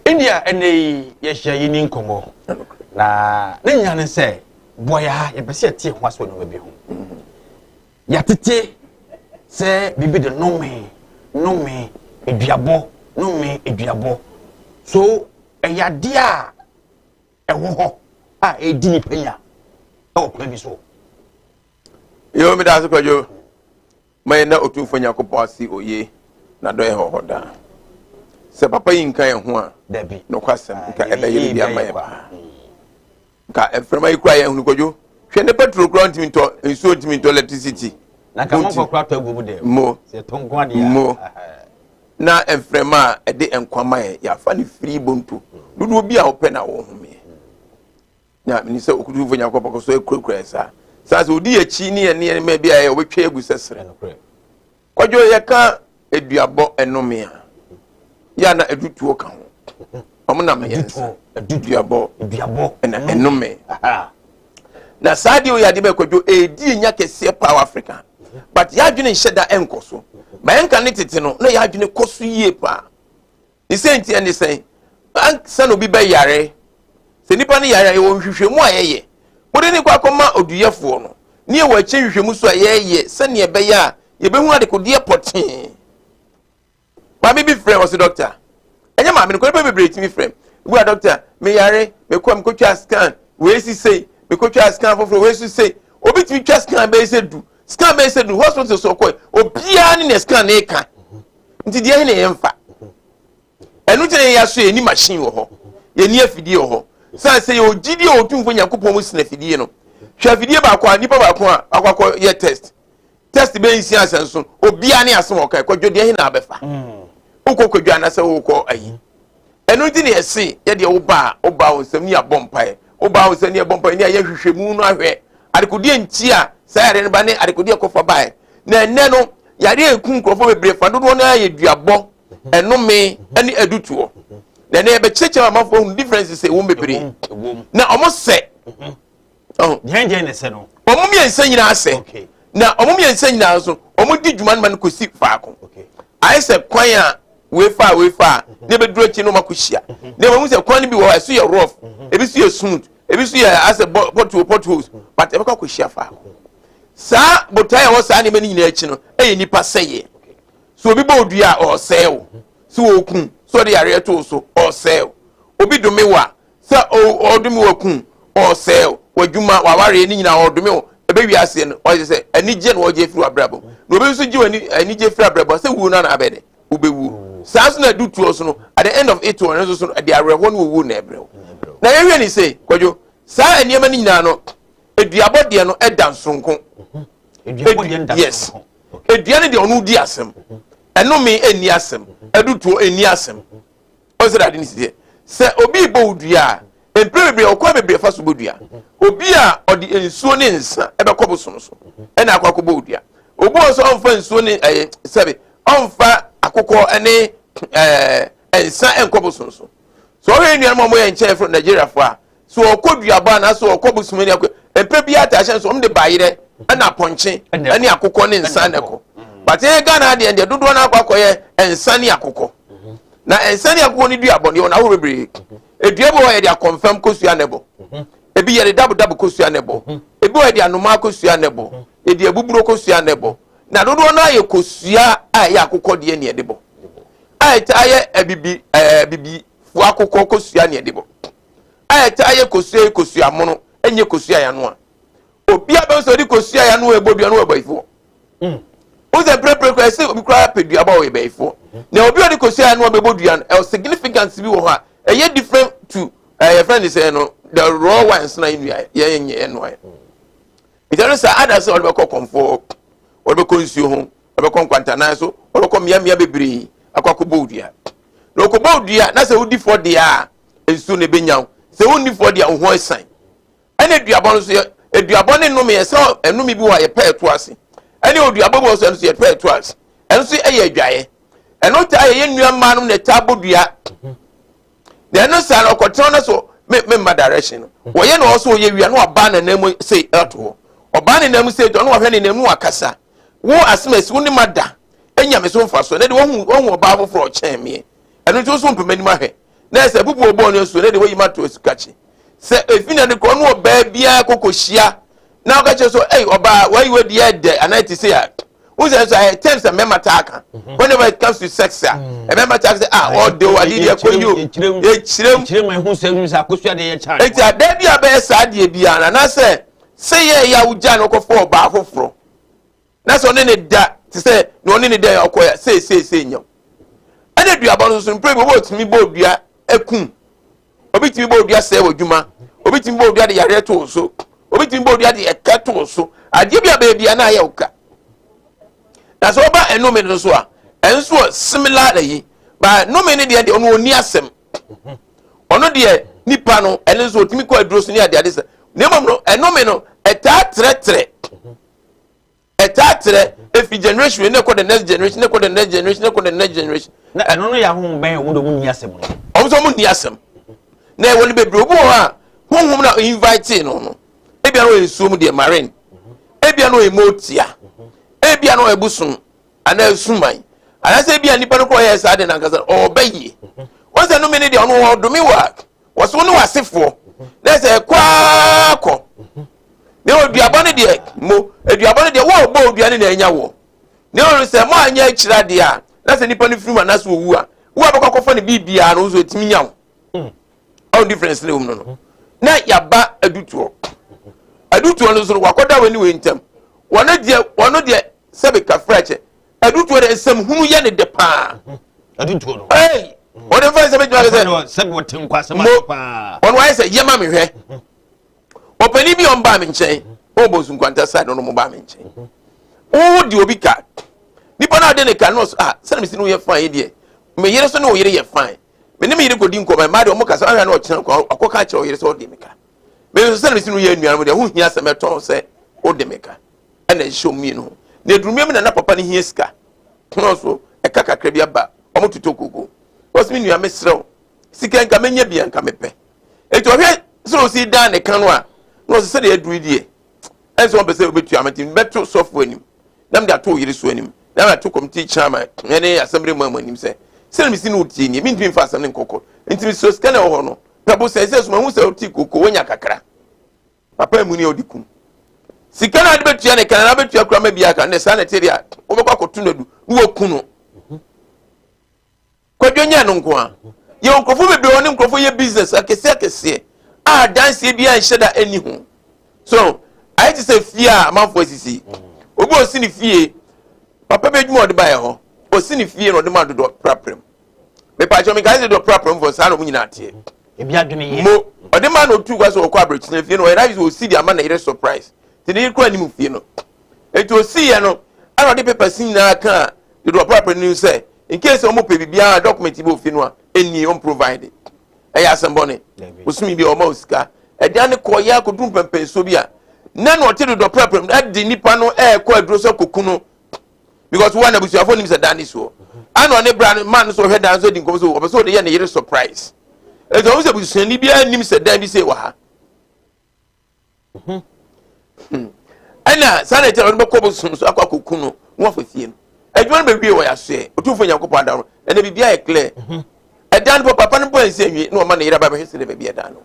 India ɛnɛ yi yɛhyia yi ni nkɔmmɔ. Ɛnokorɛ. Na ne nyinaa ne sɛ boa yɛ ha yɛpɛ sɛ yɛte ho ase wɔ nneɛma bi ho. Mhm. Yɛatete sɛ biribi de nnome, nnome, aduabɔ, nnome, aduabɔ. So ɛyɛ adeɛ a ɛwɔ hɔ a ɛredi nipa nya ɛwɔ kwan bi so. Yoo, meda ase Kwadwo. Ma yɛn na Otumfoɔ Nyankopɔn ase oye na dɔ yɛ hɔ hɔ daa. Sɛ papa yi nka yɛn ho a, Dabi. nokwasɛm nka ɛbɛyere bi ama yɛ paa. Mm. Nka mframa yi kura yɛn hunu Kwadwo. Hwɛ ne petrol kura ntumi ntɔ, nsuo ntumi ntɔ, electricity. Na nka mɔnkɔ kura tɔ agu mu dɛ. Mo. Sɛ tɔ nko adeɛ. Mo. Na mframa a ɛde nkwa ma yɛn, yɛafa ne firi bonto. Dodoɔ bi a wɔpɛ na wɔhomeɛ. Na menim sɛ Otumfoɔ Nyankopɔn kɔ so akurakura yɛn saa. Saa sɛ odi akyi ne yɛn nneɛma bi a ɛyɛ wɔbɛtwa agu sɛ serɛ. Kwadwo yɛka aduabɔ ɛnome a, yɛ a na adutoɔ ka ho. Wɔn nam mmiɛnsa. Aduabɔ ɛna ɛnome. Na saa adeɛ oyɛ adeɛ bɛyɛ kwadwo ɛredi enya kɛseɛ paa wɔ Africa. But yɛadwene nhyɛ da ɛnkɔ so. Ma yɛnka ne tete no na yɛadwene kɔ so yie paa. Ne sɛ nti ɛne sɛn? Ansa na obi bɛyare, sɛ nipa no yare a, yɛwɔ nhwehwɛmu a yɛyɛ. Wode ne kɔ akɔma oduyɛfoɔ no, ne yɛwɔ akyire nhwehwɛmu so a yɛyɛ sɛnea ɛbɛyɛ a yɛbɛhu adekodeɛ pɔtee. Maame bi frɛ ɔse dɔkta, ɛnyɛ maame no kɔ, nipa bebree tumi frɛ. Ebi wa dɔkta, meyare, mekɔ mekɔtwa scan, wei si sei, mekɔtwa scan foforɔ, wei si sei. Obi tumi twa scan bɛyɛ sɛ du, scan bɛyɛ sɛ du, hospital so ɔkɔe, obiara ne nea scan ne ka. Nti deɛ ne yɛmfa. Ɛno nti na yɛn aso yɛni machine wɔ hɔ, yɛni afidie wɔ hɔ. Sɛ sɛ yɛwɔ gyidie wɔ Otumfoɔ Nyankopɔn mu sene afidie no. Hwɛ afidie baako a nipa baako a akɔ akɔ yɛ test. Test bɛyɛ nsia asɛ nso obiara ne asɛm a ɔka kwadwo deɛ he na abɛfa. Wokɔ kwadwo anasɛ wokɔ ayi. Ɛno nti na yɛse yɛdeɛ woba a woba wo nsɛm ne yɛabɔ mpaeɛ. Woba wo nsɛm ne yɛbɔ mpaeɛ ne yɛayɛ hwehwɛmu no ahwɛ adekodeɛ nti a saa yareɛ no ba ne adekodeɛ ɛkɔfa baeɛ. Na ɛnnɛ no yareɛ a ɛku nkurɔfoɔ bebree fa dodoɔ no ara yɛ duabɔ, ɛnome ne adutoɔ. Na ɛnnɛ yɛbɛkyerɛkyerɛ amanfoɔ ahunu differences a ɛwɔ mu bebree. Na wɔn sɛ Deɛn deɛn na ɛsɛ no? Wɔn mmiɛnsa nyinaa sɛ. Na wɔn mmiɛnsa nyinaa nso wɔn di dwuma no ma no kɔsi faako. Ayɛ sɛ kwan a wei fa a wei fa a na ebɛduru akyi na wɔn akɔhyia. Na wɔn sɛ kwan no bi wɔ hɔ ɛso yɛ rough, ebi so yɛ smooth, ebi so yɛ asɛ pothole potholes, but ɛbɛkɔ akɔhyia faako. Saa botae a ɛwɔ saa nneɛma no nyinaa akyi no ɛyɛ nipa sɛeɛ. So obi bɔ odua a ɔresɛe wo, so ɔreku, so ɔde yareɛ to wo so ɔresɛe wo. Obi dome wo a sɛ ɔdome wo aku, ɔresɛe wo, w'adwuma, w'awareɛ ne nyinaa ɔdome wo. Ɛbɛwie aseɛ no ɔyɛ sɛ anigyeɛ na ɔgye afiri w'abrabɔ mu. Na obi nso gye w'ani anigye firi abrabɔ sɛ wuo no ana abɛyɛ dɛ wobɛwuo. Saa nso na adutoɔ so no at the end of it all no nso so no ɛde awerɛhoɔ ne owuo na ɛbrɛ wo. Na yɛhwɛ ne sei Kwadwo, saa nneɛma no nyinaa no aduabɔ deɛ no ɛda nsonko. Yes. Edua no deɛ ɔno di asɛm. Ɛnome ɛnni asɛm. Adutoɔ ɛnni asɛm. Ɔn sɛ ade no si teɛ. Sɛ obi rebɔ wo dua a, mprɛ bebree ɔkwan bebree fa so bɔ dua. Obi a ɔde nsuo ne nsa ɛbɛkɔ bosom so ɛna akɔ akɔbɔ wo dua. Obi wɔ sɛ ɔmfa nsuo ne ɛyɛ sɛbe ɔmfa akokɔ ne ɛɛ nsa ɛnkɔ bosom so. So ɔhwɛ nnuanom a wɔyɛ nkyɛn fro Nigeriafoɔ a, so ɔkɔ duabɔ anaasɛ ɔkɔ bosom ani akɔ mpɛ bi ata ahyɛn so wɔn de bayerɛ ɛna apɔnkye ɛne akokɔ ne nsa na ɛkɔ but ɛyɛ Ghana adeɛ deɛ dodoɔ no akɔ akɔyɛ nsa ne akokɔ na nsa ne akokɔ ne duabɔ no yɛ wɔn ahorow bebree edua bi wɔ yɛde akɔnfam kosua na ɛbɔ ebi yɛde dabodabo kosua na ɛbɔ ebi wɔ yɛde anomaa kosua na ɛbɔ yɛde abuburo kosua na ɛbɔ na dodoɔ no ayɛ kosua a ɛyɛ akokɔ deɛ ne yɛde bɔ a ɛtaa yɛ abibi ɛɛ abibi fo akokɔ kosua ne yɛde bɔ a ɛtaa yɛ kosua yi kosua mono ɛnyɛ kosua yanoa obi a bɛn sɛ ɔde kosua yanoa ɛbɔ dua no wɔ abayifoɔ mm. Wo sɛ mprɛmprɛ kora ɛsɛ obi koraa pɛ dua bɔ ɔyɛ bayifoɔ na obi a ɔde kosua yanoa bɛbɔ dua no ɛwɔ significance bi wɔ hɔ a ɛyɛ different to ɛyɛ fɛn ne sɛ no the raw ones na yɛ yɛ nyɛ ɛnoa yɛ nti ɛno sɛ ada sɛ ɔde bɛkɔ kɔnfoɔ ɔde bɛkɔ nsuo ho ɔde bɛkɔ nkwantanan so ɔde bɛkɔ mmeammea bebree akɔ akɔbɔ dua na ɔkɔbɔ dua na sɛ wodi fɔ deɛ a nsuo na ɛbɛnya wo sɛ wonni fɔ deɛ wo ho asan ɛna aduabɔ no nso yɛ aduabɔ ne nnome yɛ sɛ ɛnome bi wɔ a yɛpɛ ɛto ase ɛne oduabɔ bi wɔ so ɛno nso yɛpɛ ɛto ase ɛno nso ɛyɛ adwaeɛ ɛno taa yɛ yɛn nua mmaa nom na ɛtaa bɔ dua na ɛno saa na ɔkɔtena no so me me mma direction no wɔyɛ na ɔsɔ ɔyɛ wia na waba ne nan mu sei ɛto hɔ ɔbaa ne nan mu sei to ɔno wahwɛ ne nan mu wakasa wo asem asi wo ne ma da enya me so mfa so na de wahu wahu ɔbaa foforɔ ɔkyɛn meɛ ɛno nti wo so mpem anim ahwɛ na ɛsɛ bubu ɔbɔɔ no asuo na de wayi ma to asukakye sɛ efi na de kɔ no ɔbaa biara kɔkɔ hyia na ɔka kyerɛ so ɛy ɔbaa wayi wadi ɛdɛ anaa ɛte sɛ a wọ́n sɛ nso ayɛ terms a mmarima taa ka mhm. whenever it comes to sex a mm. mmarima taa ka sɛ ah ɔde o ade deɛ kɔ yi o ekyirem eti adan bi a bɛyɛ saa adeɛ bi a anaasɛ sɛ yɛ ɛyɛ awogya na ɔkɔfɔ ɔbaa foforɔ na sɛ ɔne ne da te sɛ na ɔne ne da yɛ ɔkɔ yɛ sei sei sei nyɛ ɛna aduabɔ no nso mpere bi obi otumi bɔ odua ekum obi tumi bɔ odua sɛɛ wɔ adwuma obi tumi bɔ odua de yareɛ to so obi tumi bɔ odua de ɛka to so adeɛ bi a baabi a na ayɛ ɔka na sɛ ɔba ɛnome no nso a ɛnso wɔ similar ayi ba nome no deɛ deɛ ɔno ɔni asɛm ɔno deɛ nipa no ɛno nso otumi kɔ aduro so ne adeade sɛ na mmom no ɛnome no ɛtaa trɛtrɛ ɛtaa trɛ efi generation wei na ɛkɔ the next generation na ɛkɔ the next generation na ɛkɔ the next generation. Na ɛno no yɛ ahonhom bɛn a wɔn de wɔn nni asɛm no. Wɔn nso wɔn nni asɛm na ɛwɔ no bebree obi wɔ hɔ a honhom na invite no no ebia no ɔyɛ nsuo mu deɛ marine ebia no ɔyɛ motia ebia no ɔyɛ bosom anaa suman anaasɛ ebia nipa no kɔ ɔyɛ saa de nankasa ɔɔbɛ yie wɔn sɛ nome ne deɛ ɔno ɔdome wɔ a wɔso ne w'asefoɔ na sɛ ɛkɔ ara kɔ na oduabɔ no deɛ mo aduabɔ no deɛ wo a ɔbɔ odua no na anya wɔ na ɔno sɛ mo anyɛ akyiri adeɛ a na sɛ nipa no firi mu anaasɛ owu a wo a bɛkɔ akɔfa no biribiara no nso ɛtumi nya wo hmm. ɔn difference ne wɔm no no na yaba adutoɔ adutoɔ no nso no wakɔda wɔ ne wei ntam wɔn deɛ wɔn deɛ sɛbi kafra kyɛ adutoɔ deɛ nsɛm hunu yɛ ne dɛ paa adutoɔ no ɛy. Ɔde nfa nsɛm adwuma sɛ sɛbi wɔte nkwa asɛm ase paa. Ɔno ayɛ sɛ yɛma me hwɛ. Ɔpanin bi a ɔmbaa me nkyɛn, ɔwɔ Bonsu Nkwanta side no mo baa me nkyɛn. Wo di obi ka. Nipa no ade ne ka no ah sɛde me si no yɛ fine yi deɛ. Me yere so ne wo yere yɛ fine. Me ne me yere kɔdi nkɔmɔ mmaa deɛ ɔmo kasa ɔhwɛ na ɔkyerɛ nkɔ akɔka akyerɛ wo yere sɛ ɔde me ka. Me nso sɛde me si no yɛ anuanom deɛ ho hia sɛ mɛtɔn sɛ wode me ka. Ɛna ɛhyɛ ɔmo mmienu ho. Na edurumia mu na na papa no hia sika. Tena so ɛka kakra bi aba ɔmo totɔ koko. Wɔsi me nua mesrɛ wo sika nka menya bi anka mepɛ. Eti ɔhwɛ sɛ osi dan ne ka no a na ɔsɛ sɛdeɛ aduru yi deɛ ɛnsɛ wɔn pɛ sɛ obetua ama nti bɛto sɔfo anim na mede ato oyere so anim na mede ato kɔmiti chairman ɛne asɛmbre mu amu anim sɛ sɛdeɛ mesi no tie nie mentumi mfa asɛm no nkɔkɔ nti mesɔ sika na ɛwɔ hɔ no pɛbo sɛ sɛ soma hu sɛ wote koko wonya kakra papa mu ni ɔde kum sika na ade bɛtua ne kan na bɛtua kura ma bi aka ne saa na ɛte deɛ a wobɛkɔ akɔto no adu na waku no. Kwadwo nyɛ no nko a. Yɛwɔ nkurɔfoɔ bebree wɔne nkurɔfoɔ yɛ business akɛseɛ akɛseɛ a adanseɛ biara nhyɛ da ɛni ho. So ayɛ te sɛ fie a amanfoɔ asisi. Obi ɔsi ne fie, papa bi adwuma ɔde baeɛ hɔ, ɔsi ne fie na ɔde ma dodoɔ prapram. Mepaakyɛw menkae sɛ dodoɔ prapram fo saa na ɔmo nyinaa teɛ. Ebi adwene yɛ. Mo ɔde ma na otu kwa sɛ ɔkɔ aburokyire fie no ɔyɛ n'adwene sɛ ɔsi de ama ne yere surprise. Nti ne yere kura anim fie no. Enti osiiɛ no, ɛna ɔde papers nyinaa kaa dodoɔ prapra no sɛ in case wɔn pɛ biribiara document bi wɔ fie no a ɛnni wɔn provide. Ɛyɛ asɛm bɔne. Bosome bi a wɔma wo sika. Ɛdan no kɔɔ yɛ akɔduru mpɛmpɛnsoɔ bi a na na ɔte dodoɔ prapra mu ɛde nipa no ɛrekɔ aduro sɛ kɔku no because wɔn abusuafoɔ nim sɛ dan ne soɔ. Ɛna ɔne bra no man no so ɔhwɛ dan so di nkɔmɔ so ɔpɛ sɛ ɔde yɛ ne yere surprise. Ɛnti wɔn sɛ busuani biara nim sɛ dan bi sei wɔ ha. Hmm. Ɛna saa na ɛkyɛ ɔno bɛkɔ bosom so akɔ akɔku no na wafa fie no. Adwuma no bɛwie wɔ yɛasoɛ. Otumfoɔ Nyankopɔn ada no. Ɛna biribi ayɛ clear. Ɛdan no papa no mpo ansi anwie na ɔma ne yere aba bɛhwɛ sɛ baabi ɛdan no.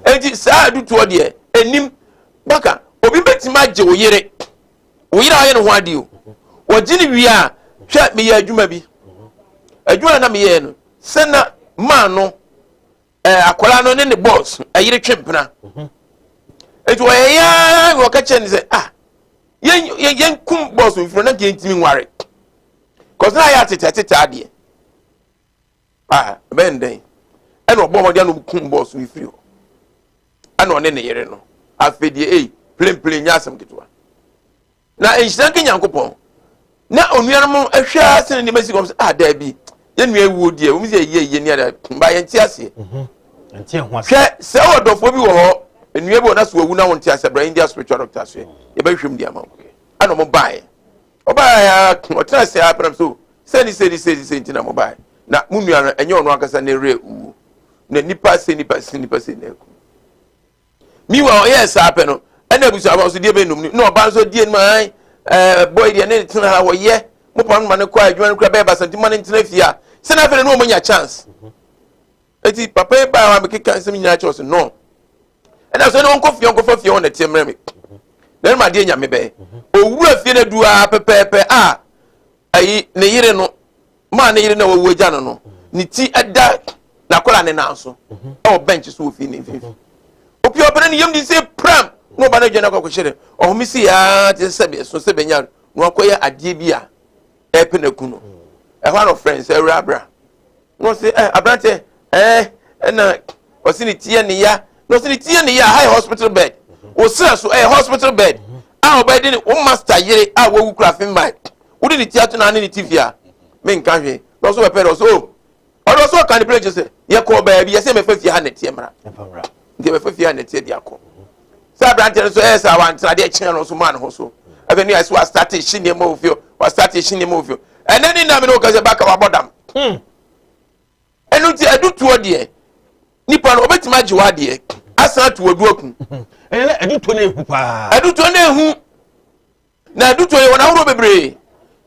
Enti saa adutoɔ deɛ ɛnim baka obi bɛtumi agye wo yere. Wo yere a ɔyɛ ne ho adeɛ o. Wɔgye ne wie a hwɛ meyɛ adwuma bi. Adwuma na meyɛɛ no sɛ na maa no ɛɛ akwadaa no ne ne bɔs ɛyere twe mpena eti wɔyɛ yaa na wɔka kyerɛ ne sɛ ah yɛn yɛn yɛn kum bɔs mfiri na nka ntumi nware kɔsɛ na ayɛ atete atete adeɛ ah ɛbɛn ndɛn ɛna ɔbɔ ɔmɔden anum kum bɔs mfiri hɔ ɛna ɔne ne yere no afei deɛ ei plenplen nyɛ asɛm ketewa. Na nhyira nka Nyankopɔn. Na onuanom hwɛ ara sɛ nneɛma si kɔm sɛ ah daabi yɛn nua wuo deɛ wɔn sɛ yɛ yie ne ada ba yɛn ti aseɛ. Mhm. Hwɛ sɛ wɔ dɔfoɔ bi wɔ hɔ nnua bi wɔ na so wawu na wɔn ti aseɛ bra India spiritual doctor aseɛ yɛbɛhwehwɛ mu di ama wo ɛna wɔn baeɛ ɔbaeɛ a ɔtena ase a pɛrɛm so sɛ ni sɛ ni sɛ ni sɛ nti na mo baeɛ na mo nua no ɛnyɛ ɔno ankasa ne werɛ wuo na nipa sɛ nipa sɛ nipa sɛ na aku. Meanwhile, ɔyɛɛ saa pɛ no, ɛna abusuafo nso deɛ bɛnum no, na ɔba nso die no ma ɛɛ boy deɛ ne tena ha wɔyɛ mo pam no ma no kɔ adwuma no kura bɛyɛ basa nti ma no ntena fie a sɛ na afei no wɔn nya chance. Eti papa yi baa hɔ a mekeka nsɛm nyinaa kyerɛ ɔsɛ no. Ɛna sɛ ne wɔnkɔ fie ɔnkɔfa fie hɔ na ɛteɛ mmerɛ me. Na ɛnum adeɛ nyame bɛyɛ. Owura fie no adu ara pɛpɛɛpɛ a ayi ne yere no maa ne yere na wawu agya no no ne ti da n'akwadaa ne nan so ɛwɔ bench so wɔ fie ne mfimfini opi ɔbɛn ne yam de sɛ pram na ɔba no adwa no akɔ akɔhyɛ no ɔhome si yaa te sɛ sɛbi ɛso sɛ bɛnya na wakɔyɛ adeɛ bi a ɛpɛ no aku no ɛhɔ ano frɛ sɛ awura abra na ɔse ɛ aberanteɛ ɛɛ ɛna ɔse ne ti yɛ ne ya na ɔse ne ti yɛ ne ya ha yɛ hospital bed ɔsira so ɛyɛ hospital bed a ɔbɛde ne wo master yere a wawu kura fe mmae wode ne ti ato na ne ne ti fie a menka hwee na ɔso bɛpɛ dɛ ɔso o ɔde ɔso ɔka ne plane kyɛ sɛ yɛkɔɔ baabi yɛsɛ mɛfa fie ha nɛteɛ mmra nti mɛfa fie ha nɛteɛ de akɔ sɛ aberanteɛ no so ɛyɛ sɛ awantena adeɛ kyɛn no nso maa ne ho so afei ne yɛsɛ wastate hye nneɛma wɔ fie wastate hye nneɛma wɔ fie ɛnɛ ne nam ne woka sɛ baka wabɔ dam hmm. Ɛno nti adutoɔ deɛ nipa no ɔbɛtumi agye w'adeɛ asan ato w'adu aku. Ɛnɛ adutoɔ no ehu paa. Adutoɔ no ehu na adutoɔ yɛ wɔn ahorow bebree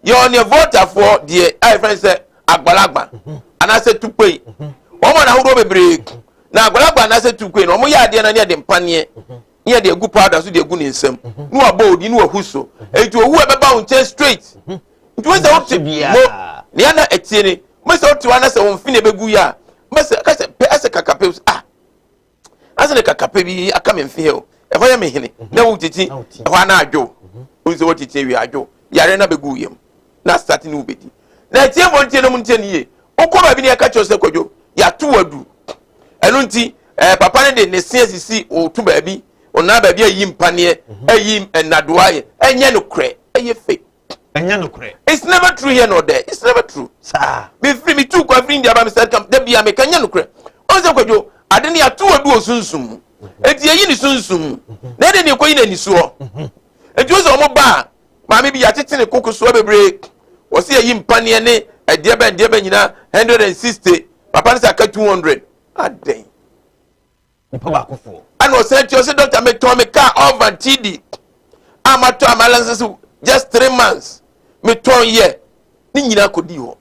yɛ wɔn deɛ voltafoɔ deɛ a yɛfrɛ no sɛ agbalagba mhm. anaasɛ tukpei mhm. wɔn wɔn ahorow bebree na agbalagba anaasɛ tukpei no wɔn yɛ adeɛ na ne yɛ de mpaneɛ mhm. ne yɛ de agu powder so de agu ne nsam ne wabɔ odi ne wahu so eti owu a ɛbɛba wo nkyɛn straight nti wɔn sɛ wote mo nea na ɛtie ne mo sɛ wote hɔ anasɛ wɔn fi na ebegu yi a mo sɛ kasɛ pɛ asɛ kakapɛ ah asɛ ne kakapɛ bi aka me mfe o ɛhɔ yɛ me hene na wo titi ɛhɔ ana adwo wɔn sɛ wɔtiti awie adwo yare na begu yam na asate ne wo bedi na ɛtie mo ntie no mo ntie ne yie. Wokɔ baabi ne yɛka kyerɛ sɛ Kwadwo, yɛato wadu. Ɛno nti, papa no de ne se asisi otu baabi, ɔnaa baabi ayi mpaneɛ, ayi nnadoa yɛ. Ɛnyɛ nokorɛ, ɛyɛ fake. Ɛnyɛ nokorɛ. It's never true here nor there. It's never true. Saa. Mefiri me tu kwan firi India ba me sɛ kam da bia meka nyɛ nokorɛ. Ɔn sɛ Kwadwo, ade no yɛato adu wɔ sunsum mu. Enti yɛyi ne sunsum mu. Na ɛde ne ɛkɔyi n'anisoɔ. Enti wo sɛ ɔmo ba a, maame bi yɛatete ne koko soa bebree. Wɔsi yɛyi mpaneɛ ne ɛdeɛ bɛn deɛ bɛn nyinaa 160. Papa no sɛ aka 200. Adɛn? Nipa baakofoɔ. Ɛna ɔsan ti ɔsɛ dɔkta metɔn me kaa Alvan TD a matɔ a malanse just 3 months metɔn yɛ ne nyinaa kɔdii hɔ.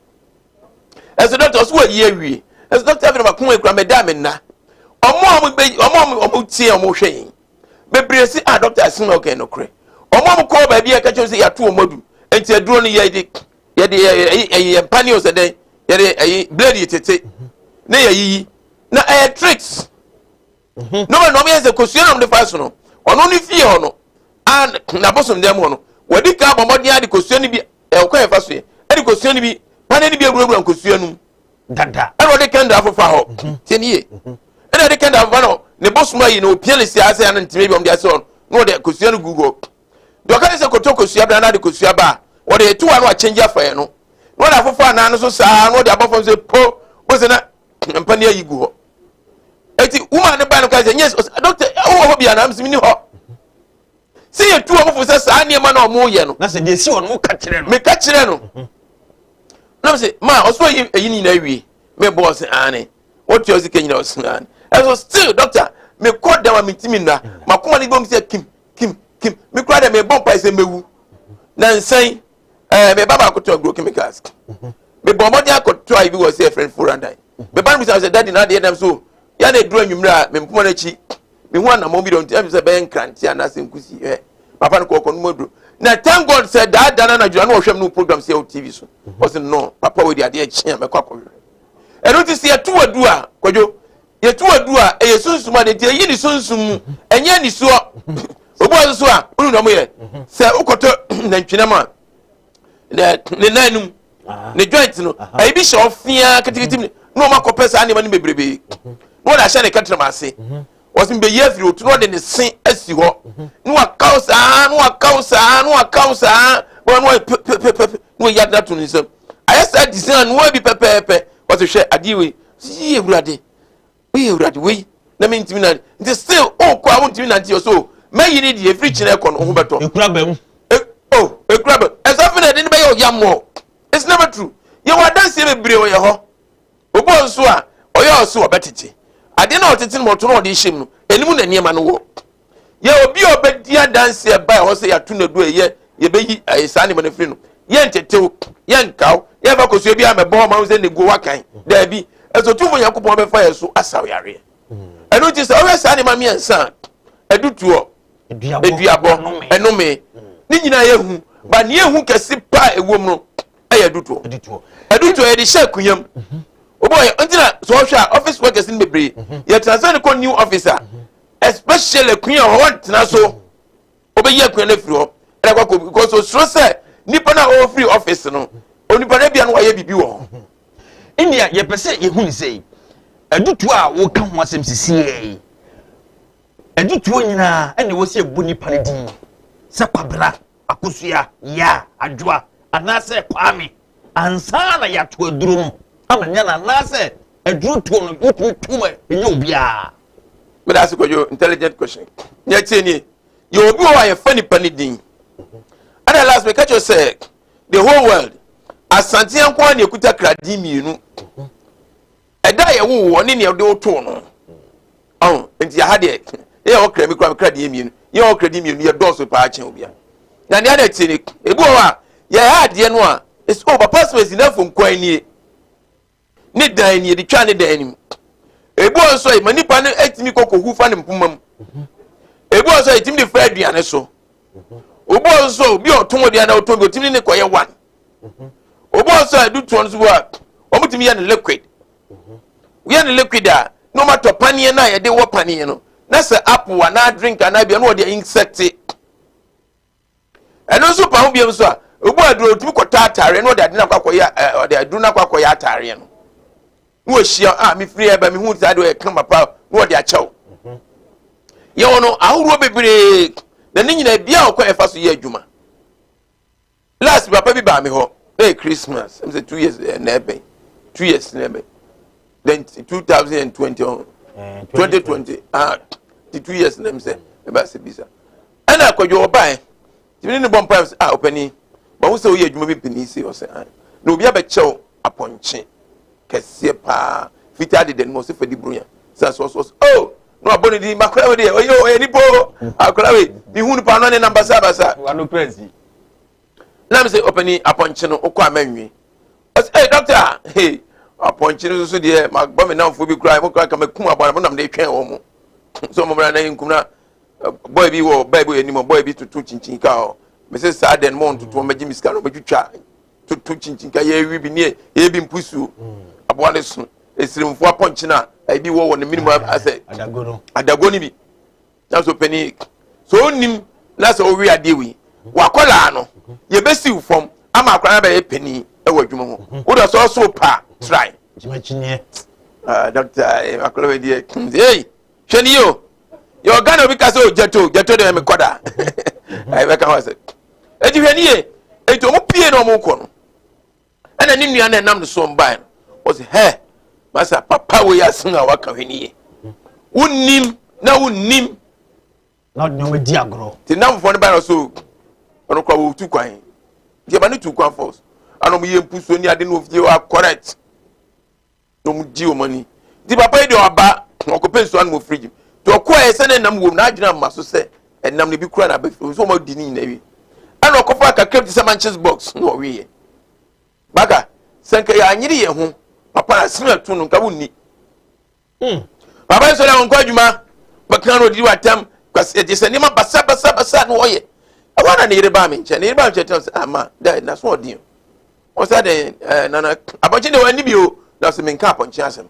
Ɛsɛ dɔkta ɔsɛ wɔyi awie. Ɛsɛ dɔkta afei na mako ekura mɛda me nna. Ɔmo a ɔmo bɛ ɔmo a ɔmo tie ɔmo hwɛ yɛn bebree si a dɔkta asin na ɔkɛn nokorɛ. Ɔmo a ɔmo kɔɔ baabi a ɛka kyerɛ sɛ yɛato ɔmo adu nti aduro no yɛde ɛyi ɛyi yɛn mpani ɔsɛ dɛn yɛde ɛyi blade yɛ tete ne yɛyiyi na ɛyɛ tricks. Na ɔmo na ɔmo yɛ sɛ kosua na ɔmo de fa so no, ɔno ne fie hɔ no a n'abosom dɛm hɔ no, wɔde ka abɔ mmɔden ade kosua no bi ɛwɔ kwan yɛfa so yɛ ɛde kosua no bi pane no bi awurawura nkosua no mu dada. Ɛna ɔde candle afofa hɔ. Tie ne yie, ɛna ɔde candle afofa no ne bosom ayi na opia ne si ase ano ntoma bi ɔmo de ase hɔ na ɔde kosua no gu hɔ. Deɛ ɔka ne sɛ koto kosua bra na ade kosua ba a wɔde etu ano akyɛngye afa yɛ no na ɔde afofa anan no so saa na ɔde abɔ fam sɛ po o sɛ na mpa ne ayi gu hɔ. Eti woman ne ba no ka sɛ nyɛ doctor ɛwɔ hɔ bi anam sɛ mi ni hɔ sɛ yɛtu ɔmo fo sɛ saa nneɛma na ɔmo yɛ no. Na sɛ deɛ esi hɔ no woka kyerɛ no. Meka kyerɛ no na sɛ ma ɔso ayi eyi nyinaa wie mebɔ ɔsɛ aane wɔtua sika nyinaa ɔsɛ aane. Ɛso still doctor mekɔ dɛm a mentimi nna makoma ne bom sɛ kim kim kim. Mekura dɛ mebɔ mpae sɛ mewu na nsɛn meba baako tɔn agro chemicals. Mebɔ mmɔden akɔtɔ ayi bi wɔ sɛ yɛfrɛ no forandan. Meba no bisa sɛ daddy na adeɛ dam so yɛ na eduru anwummerɛ a mempoma no akyi mehu anammɔn bi dɛ nti ɛmi sɛ bɛyɛ nkrante anaasɛ nkusi ɛ papa no kɔkɔ no mu aduro. Na thank God sɛ daadaa na anadwo na ɔhwɛ mu no program sɛ ɛwɔ TV so. Ɔsɛ no papa wei de adeɛ kye a mɛkɔ akɔhwɛ. Ɛno ti sɛ yɛto adu a, Kwadwo, yɛto adu a ɛyɛ sunsum ade nti ɛyi ne sunsum mu, ɛnyɛ nisuo. Obi wɔ so a wonu na ɔmo yɛ sɛ wokɔtɔ nantwinam a ne nan no mu ne joint no ɛyi bi hyɛ ɔfia ketekete mu na ɔmo akɔpɛ saa nneɛma no bebrebe na wɔde ahyɛ ne kɛtɛrɛm ase. Wɔsi mbɛyi afiri otu na ɔde ne se asi hɔ na wakaw saa na wakaw saa na wakaw saa na wɔn pɛpɛpɛpɛ na wɔyi ade ato ne nsam ayɛ saa design no bi pɛpɛɛpɛ. Wɔsi hwɛ adeɛ wei yie Awurade wei, Awurade wei na mi ntumi nante nti still ɔkɔ a wontumi nante yɛ so mɛyi ne deɛ efiri kyerɛ kɔ no ho bɛtɔ. Ekura bɛm. Oh, ekura bɛm. Ɛsɛ afei na ɛde ne bɛyɛ ɔyamɔ. It's never true. Yɛ wɔ adanseɛ bebree wɔ yɛ hɔ. Obi wɔ nso a ɔyɛ ɔso ɔbɛtete adeɛ na ɔtete no ma ɔto na ɔde hyɛ mu no anim na nneɛma no wɔ yɛ obi a ɔbɛdi adanseɛ ba ɛhɔ sɛ yɛato no adu ɛyɛ yɛbɛyi ɛyɛ saa nneɛma no firi no. Yɛntetew, yɛnkaw, yɛmfa kosua bi a mɛbɔ hɔ ma wo sɛ ne guo wakan daabi. Ɛsɛ Otumfoɔ Nyankopɔn bɛfa yɛ so asaw yareɛ. Ɛno nti sɛ ɔhwɛ saa nneɛma mmiɛnsa a, adutoɔ, aduabɔ, ɛnome ne nyinaa yɛ hu ba nea ehu kɛse pa a ɛwɔ mu no ɛyɛ adutoɔ. Adutoɔ yɛde hyɛ akonnwa mu obi ɔyɛ nti na sɛ ɔhwɛ a office workers no bebree yɛ transfer no kɔ new office a, especially akonnwa hɔ wɔntena so. Obɛyi akonnwa no afiri hɔ ɛna kɔ akɔ because osuro sɛ nipa no a ɔfiri office no onipa no bia no wayɛ biribi wɔ hɔ. India yɛpɛ sɛ yɛhu ne sɛ adutoɔ a woka ho asɛm sisiɛ yi, adutoɔ nyinaa ɛna ɛwɔ sɛ ɛbɔ nipa no din sɛ Kwabena, Akosua, Yaa, Adwoa anaasɛ Kwame ansa na yɛato aduro no ama nya no, anaasɛ aduro tuo no wotumi tu ma ɛnyɛ obiara? Meda ase Kwadwo, intelligent question. Nea tie nie, yɛ obi wɔ hɔ a yɛfa nipa ne din. Ɛna last meka kyerɛ sɛ the whole world Asante nko ara na ekuta kradin mmienu. Ɛda a yɛwo wɔ ne nea wɔde wotoo no. Ɔn nti aha deɛ yɛ wɔ kra mi kura mi kra deɛ mmienu yɛ wɔ kra di mmienu yɛ dɔɔso paa kyɛn obia. Na nea na tie ni, ebi wɔ hɔ a yɛyɛ adeɛ no a esi o papa sɛ esi n'afɔ nkwan nie ne dan nie de twa ne dan anim. Ebi wɔ nso a ma nipa no etumi kɔ kohu fa ne mpoma mu. Ebi wɔ nso a etumi de fa aduane so. Obi wɔ nso a obi a ɔtɔn aduane a ɔtɔn bi otumi ne kɔyɛ one. Obi wɔ nso a edu toɔ nso wɔ a wɔn tumi yɛ no liquid. Yɛ no liquid a na wɔn atɔ paneɛ no a yɛde wɔ paneɛ no na sɛ apple anaa drink anaa bia na wɔde insect. Ɛno nso pa ho biam nso a obi aduro otumi kɔtɔ ataareɛ na ɔde ade no akɔ akɔyɛ ɔde aduro no akɔ akɔyɛ ataareɛ no. na wɔahyia a mefiri ɛba mehu saa deɛ ɔyɛ kama paa na wɔde akyɛw. Yɛwɔ no ahoroɔ bebree na ne nyinaa bia ɔkwan ɛfa so yɛ adwuma. Last papa bi baa me hɔ na yɛ Christmas, ɛm sɛ 2 years na ɛbɛn 2 years na ɛbɛn, then 2020 ɔho, 2020, ah, ti 2 years na ɛm sɛ ɛba sɛ bisa ɛna akwadwo ɔbaeɛ tìmí ne bɔ mpa sɛ, ah, ɔpanin, bawo sɛ woyɛ adwuma bi panin si ɔsɛ ah, na obi abɛkyɛw apɔnkye kɛseɛ paa fitaa deda no mu, ɔsɛ fadi buronya sɛ sɛ ɔsɛ ɔsɛ oh, na wabɔ ne din makora wei deɛ ɔyɛ nipa o, akora wei mihu nipa no ne nam basabasa. Wano kura si. Na mi sɛ, ɔpanin, apɔnkye no wokɔ a mɛnwe. Ɔsɛ, ee, doctor, hey, apɔnkye no soso deɛ mabɔ me namfo bi koraa mo koraa kama kum aboa no mo nam de twɛn wɔn mo sɛ ɔmo mmra na yɛnkum na boy bi wɔ baa bi wɔ anim, boy bi toto kyinkyin ka hɔ. Mɛ saa deɛ no mo ntoto wɔn bɛgye mi sika na ɔbɛtwitwa toto kyinkyin ka yɛwi bi ne yɛ bi mpusuo aboa ne so esirimfo apɔnkye na ebi wɔ wɔ ne minimum asɛ adago no. Adago ni bi na so panin so onim na sɛ owi adeɛ wi wakɔlaa no yɛbɛsiw fam ama akɔlaa no bɛyɛ panin ɛwɔ adwuma ho wodɔ sɛ ɔso pa try. Gyima kyiniɛ. Ah, doctor, akɔlaa bɛ deɛ, hey, hwɛ ni yi o, yɛ ɔga na obi ka sɛ o gyato gyato deɛ mekɔ da ɛyɛ bɛka hɔ sɛ eti hwɛ ni yie. Eti ɔmo pie na ɔmo kɔ no, ɛna ne nua na ɛnam ne so ɔmbae no, ɔsɛ hɛ masa papa wei asen a waka, hwɛ ni yie, wonnim na wonnim. Na ɔde nneɛma di agorɔ. Te namfoɔ no ba no so, ɔno kora wɔtu kwan nti ɛma ne tu kwan force ana ɔmo yɛ mpusuo ne ade no ofie wa correct na ɔmo di ɔmo ani. Nti papa yi deɛ ɔba ɔkɔpɛ nsuo anom wɔ fridge mu, nti ɔkɔɛ sɛ ne nam wɔ mu n'adwene ama so sɛ ɛnam no bi kura na abɛ fi so ɔmo adi ne nyinaa wi, ɛna ɔkɔfa kakra bi te sɛ matches box na ɔweeɛ baka sɛ nka yɛ anyere yɛn ho papa na asene ato no nka wonni. Papa yi sɔrɔ a ɔnkɔ adwuma bɛka no ɔdidi watam kwasi ɛgye sɛ nneɛma basa basa basa na ɔyɛ ɛwɔ na ne yere baa me nkyɛn, ne yere baa me nkyɛn tɛm sɛ ama dɛ na so ɔden ɔsɛ dɛ ɛɛ nana apɔnkye deɛ wɔani bi o, na sɛ menka apɔnkye asɛm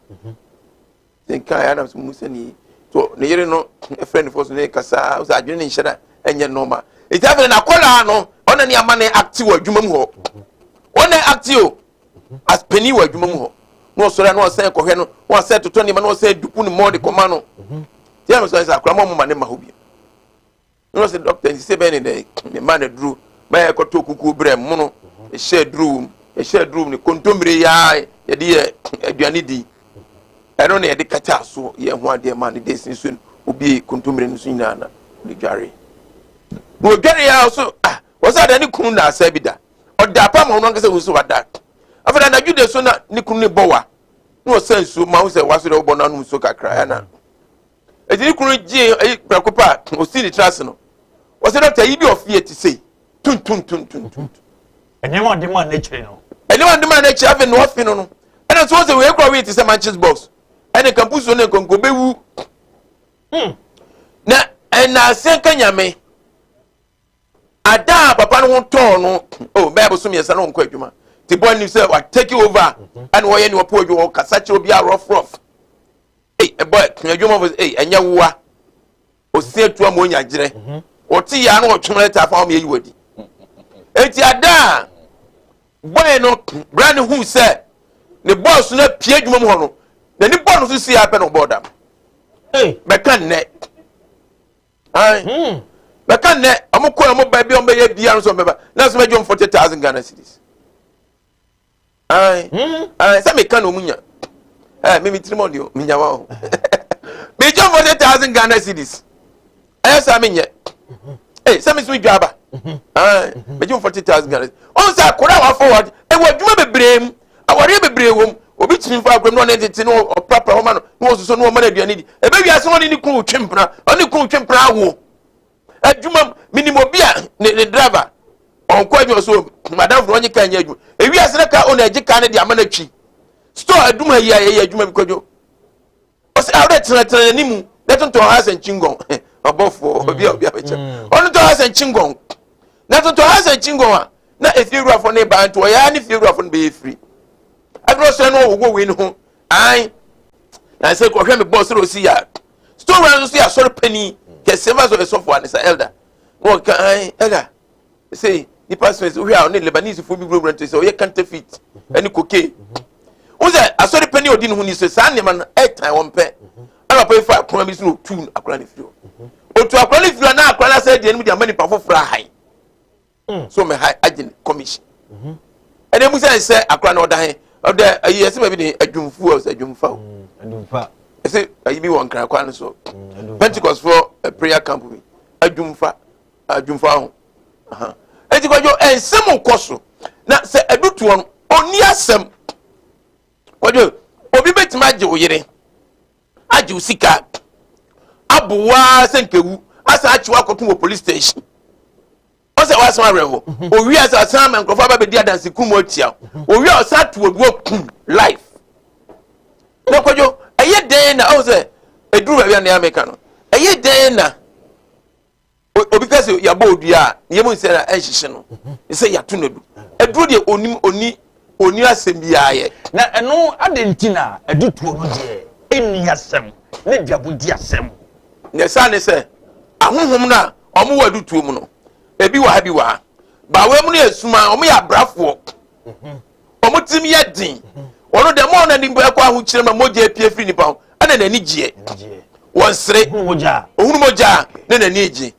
nka yɛ anam sɛ mu sɛ ne to ne yere no ɛfrɛ ne fɔ so ne kasa sɛ adwene ne nhyɛ da ɛnyɛ normal. Eti afei na akɔlaa no ɔna ne ama ne acte wɔ adwuma mu hɔ, ɔna acte o as panin wɔ adwuma mu hɔ na ɔsɔre a na ɔsɛn kɔhwɛ no na ɔsɛn totɔ nneɛma na ɔsɛn duku ne mɔɔ de kɔma no. Tí a sɔ sɛ akora mo ma ne ma hɔ bi na ɔsɛ dɔkta nti sɛ bɛyɛ ne dɛ ne ma na duro bɛyɛ kɔtɔ kukuo brɛ mono ɛhyɛ duro wom, ɛhyɛ duro wom ne kontommire yaa yɛde yɛ aduane di, ɛno na yɛde kata so yɛ ho adeɛ ma ne de si so obie kontommire no so nyinaa na ne dware na odware ya so. Ah, wɔsɛ ada ne kunu na asa bi da ɔda apa ma ɔno ankasa hu sɛ wada. Afei na anadwo de so na ne kunu ne bɔ wa na ɔsa nsuo ma ho sɛ waso deɛ wɔbɔ no anom nsuo kakra ɛna eti ne kunu gye ɛyi prɛko pa a osi ne tiri ase no, wɔsɛ dɔkta yi bi ɔfie ti sei tuntuntuntuntum. Nneɛma ɔde maa n'akyire no. Nneɛma ɔde maa n'akyire afei na ɔfe no ɛna nso wɔsɛ wei kura wei ti sɛ matches box ɛne kampusuo ne nkonko bɛwu na ɛna ase nka Nyame ada a papa no ho tɔɔ no o bɛyɛ boso 3 na ɔnkɔ adwuma te bɔ anim sɛ wa take over ɛna wɔyɛ ne ɔpɔ adwuma, ɔkasa kyerɛ obi a rough rough. Ei, ɛbɔ adwuma fo, ei, ɛnyɛ woa osi atu ama onya gyerɛ ɔte yɛ ano ɔtwem lɛta afa wɔn yɛ yi wɔ eti ada a bɔyɛ no bra ne hu sɛ ne bɔɔso no apue adwuma mu hɔ no, n'ani bɔɔ no so si apɛ na ɔbɔɔ dam. Bɛka nnɛ ayi bɛka nnɛ ɔmo kɔ ɔmo ba bi ɔmo bɛyɛ bia no so ɔmo bɛba na so bɛgye ɔmo 40,000 Ghana cedis. Ayi ayi sɛ meka na ɔmo nya ɛ mímí tirim ɔdi o mi nya wa o mi gye 40,000 Ghana cedis ɛyɛ saa mi nyɛ ee sɛ mi so mi dwa aba. Ayi mi gye 40,000 Ghana cedis. Ɔn sɛ akora a wafɔ wɔ ɛwɔ adwuma bebree mu, awareɛ bebree wɔ mu, obi tumi fa akora mu na ɔne tete na ɔprapra hɔ ma no na ɔsoso na ɔma no aduane di, ebe wiase ɔne ne kunu twe mpena, ɔne kunu twe mpena awo adwuma mu. Minim obi a ne driver ɔnkɔ adwuma so, madam fo ɔnye kaa nyɛ adwuma, ewiase na kaa ɔna agye kaa no de ama no atwi store adum ha yi a yɛyɛ adwuma bi kwadwo. Ɔsɛ a ɔdɛ tenatena n'anim na tontɔn ha sɛ nkyingɔn ɔbɔfoɔ obi a obi abɛkyɛ ɔno tɔn ha sɛ nkyingɔn na tontɔn ha sɛ nkyingɔn a na efie wurafoɔ ne ba nti ɔyɛ ne fie wurafoɔ no bɛyɛ firi aduro sɛ no ɔwɔ wei no ho ae na sɛ kɔhwɛ me bɔɔ sɛ ɔsi yɛ store wura no nso yɛ asɔre panyin kɛseɛ fa so ɔyɛ sɔfoɔ anisa elder na ɔka ae elder sɛ nipa sɛ sɛ wohwɛ a ɔne Lebanese foɔ bi wurawura nti sɛ ɔyɛ counterfeit ɛne cocaine. Wo sɛ asɔre panyin a ɔdi ne ho ni sɛ saa nneɛma no ɛtan wɔn pɛ. Ɛna papa yi fa akora bi so na otu akora no firi hɔ. Otu akora no firi hɔ na akora no asɛ deɛ no mu de ama nipa foforɔ ahan. So mɛ ha agye ne commission. Ɛna emu sɛ sɛ akora no ɔda he ɔda ayi ɛsɛ baabi de adwumfu ɔsɛ adwumfa o. Adwumfa. Ɛsɛ ayi bi wɔ nkran kwan no so. Pentecost for prayer camp bi adwumfa adwumfa ho. Eti Kwadwo nsɛm kɔ so na sɛ adutoɔ no ɔnni asɛm. Kwadwo obi bɛtumi agye wo yere agye wo sika abo waa sɛ nkewu asan akye wo akɔto wɔ police station ɔsɛ wasɛm awerɛho owie a sɛ ɔsan ama nkurɔfoɔ aba bɛdi adanse kum atia owie a ɔsan to oduo kum life. Na Kwadwo ɛyɛ dɛn na ɔwɔ sɛ ɛduru baabi a nea meka no ɛyɛ dɛn na obi ka sɛ yɛabɔ odua a ne yam nsɛ na ɛnhyehye no sɛ yɛato no adu aduro deɛ onim oni oni asɛm biara yɛ. Na ɛno adɛn nti na adutoɔ no deɛ ɛnni asɛm na duabo di asɛm? Nea ɛsaa ne sɛ ahonhom no a wɔwɔ adutoɔ mu no ebi wɔ ha bi wɔ ha baawa mu no yɛ suma wɔn yɛ abrafoɔ wɔn tirim yɛ den wɔn deɛ mo na nipa ɛkɔ ahokyerɛ ma mogya apue firi nipa ho ɛna n'ani gyeɛ wɔn sere ohunu mogya ne n'ani gye.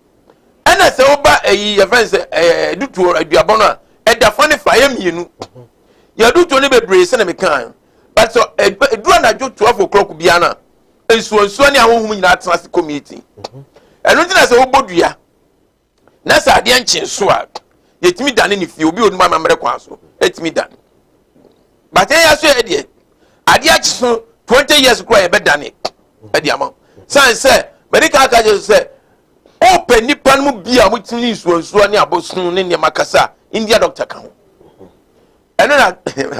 Ɛna sɛ woba ɛyi yɛfrɛ no sɛ ɛɛ dutuo aduabɔ no a ɛda fa ne fa ɛyɛ mmienu. Yɛ dutuo no bebree sɛ na meka, but sɛ ɛduru anadwo 12 o'clock biara no a nsuo nsuo ne ahohom nyinaa tena ase kɔ meeting. Ɛno nti na sɛ wobɔ dua na sɛ adeɛ nkye so a yɛtumi dane ne fie obi onim amammerɛ kwan so ɛtumi dane, but ɛyɛ so yɛ deɛ adeɛ akye so 20 years koraa yɛbɛdane ɛde ama wo san sɛ mɛde ka aka kyerɛ sɛ wopɛ nipa no mu bi a wɔtumi ne nsuo nsuo ne abosom ne nneɛma kasa a India doctor ka ho. Ɛno na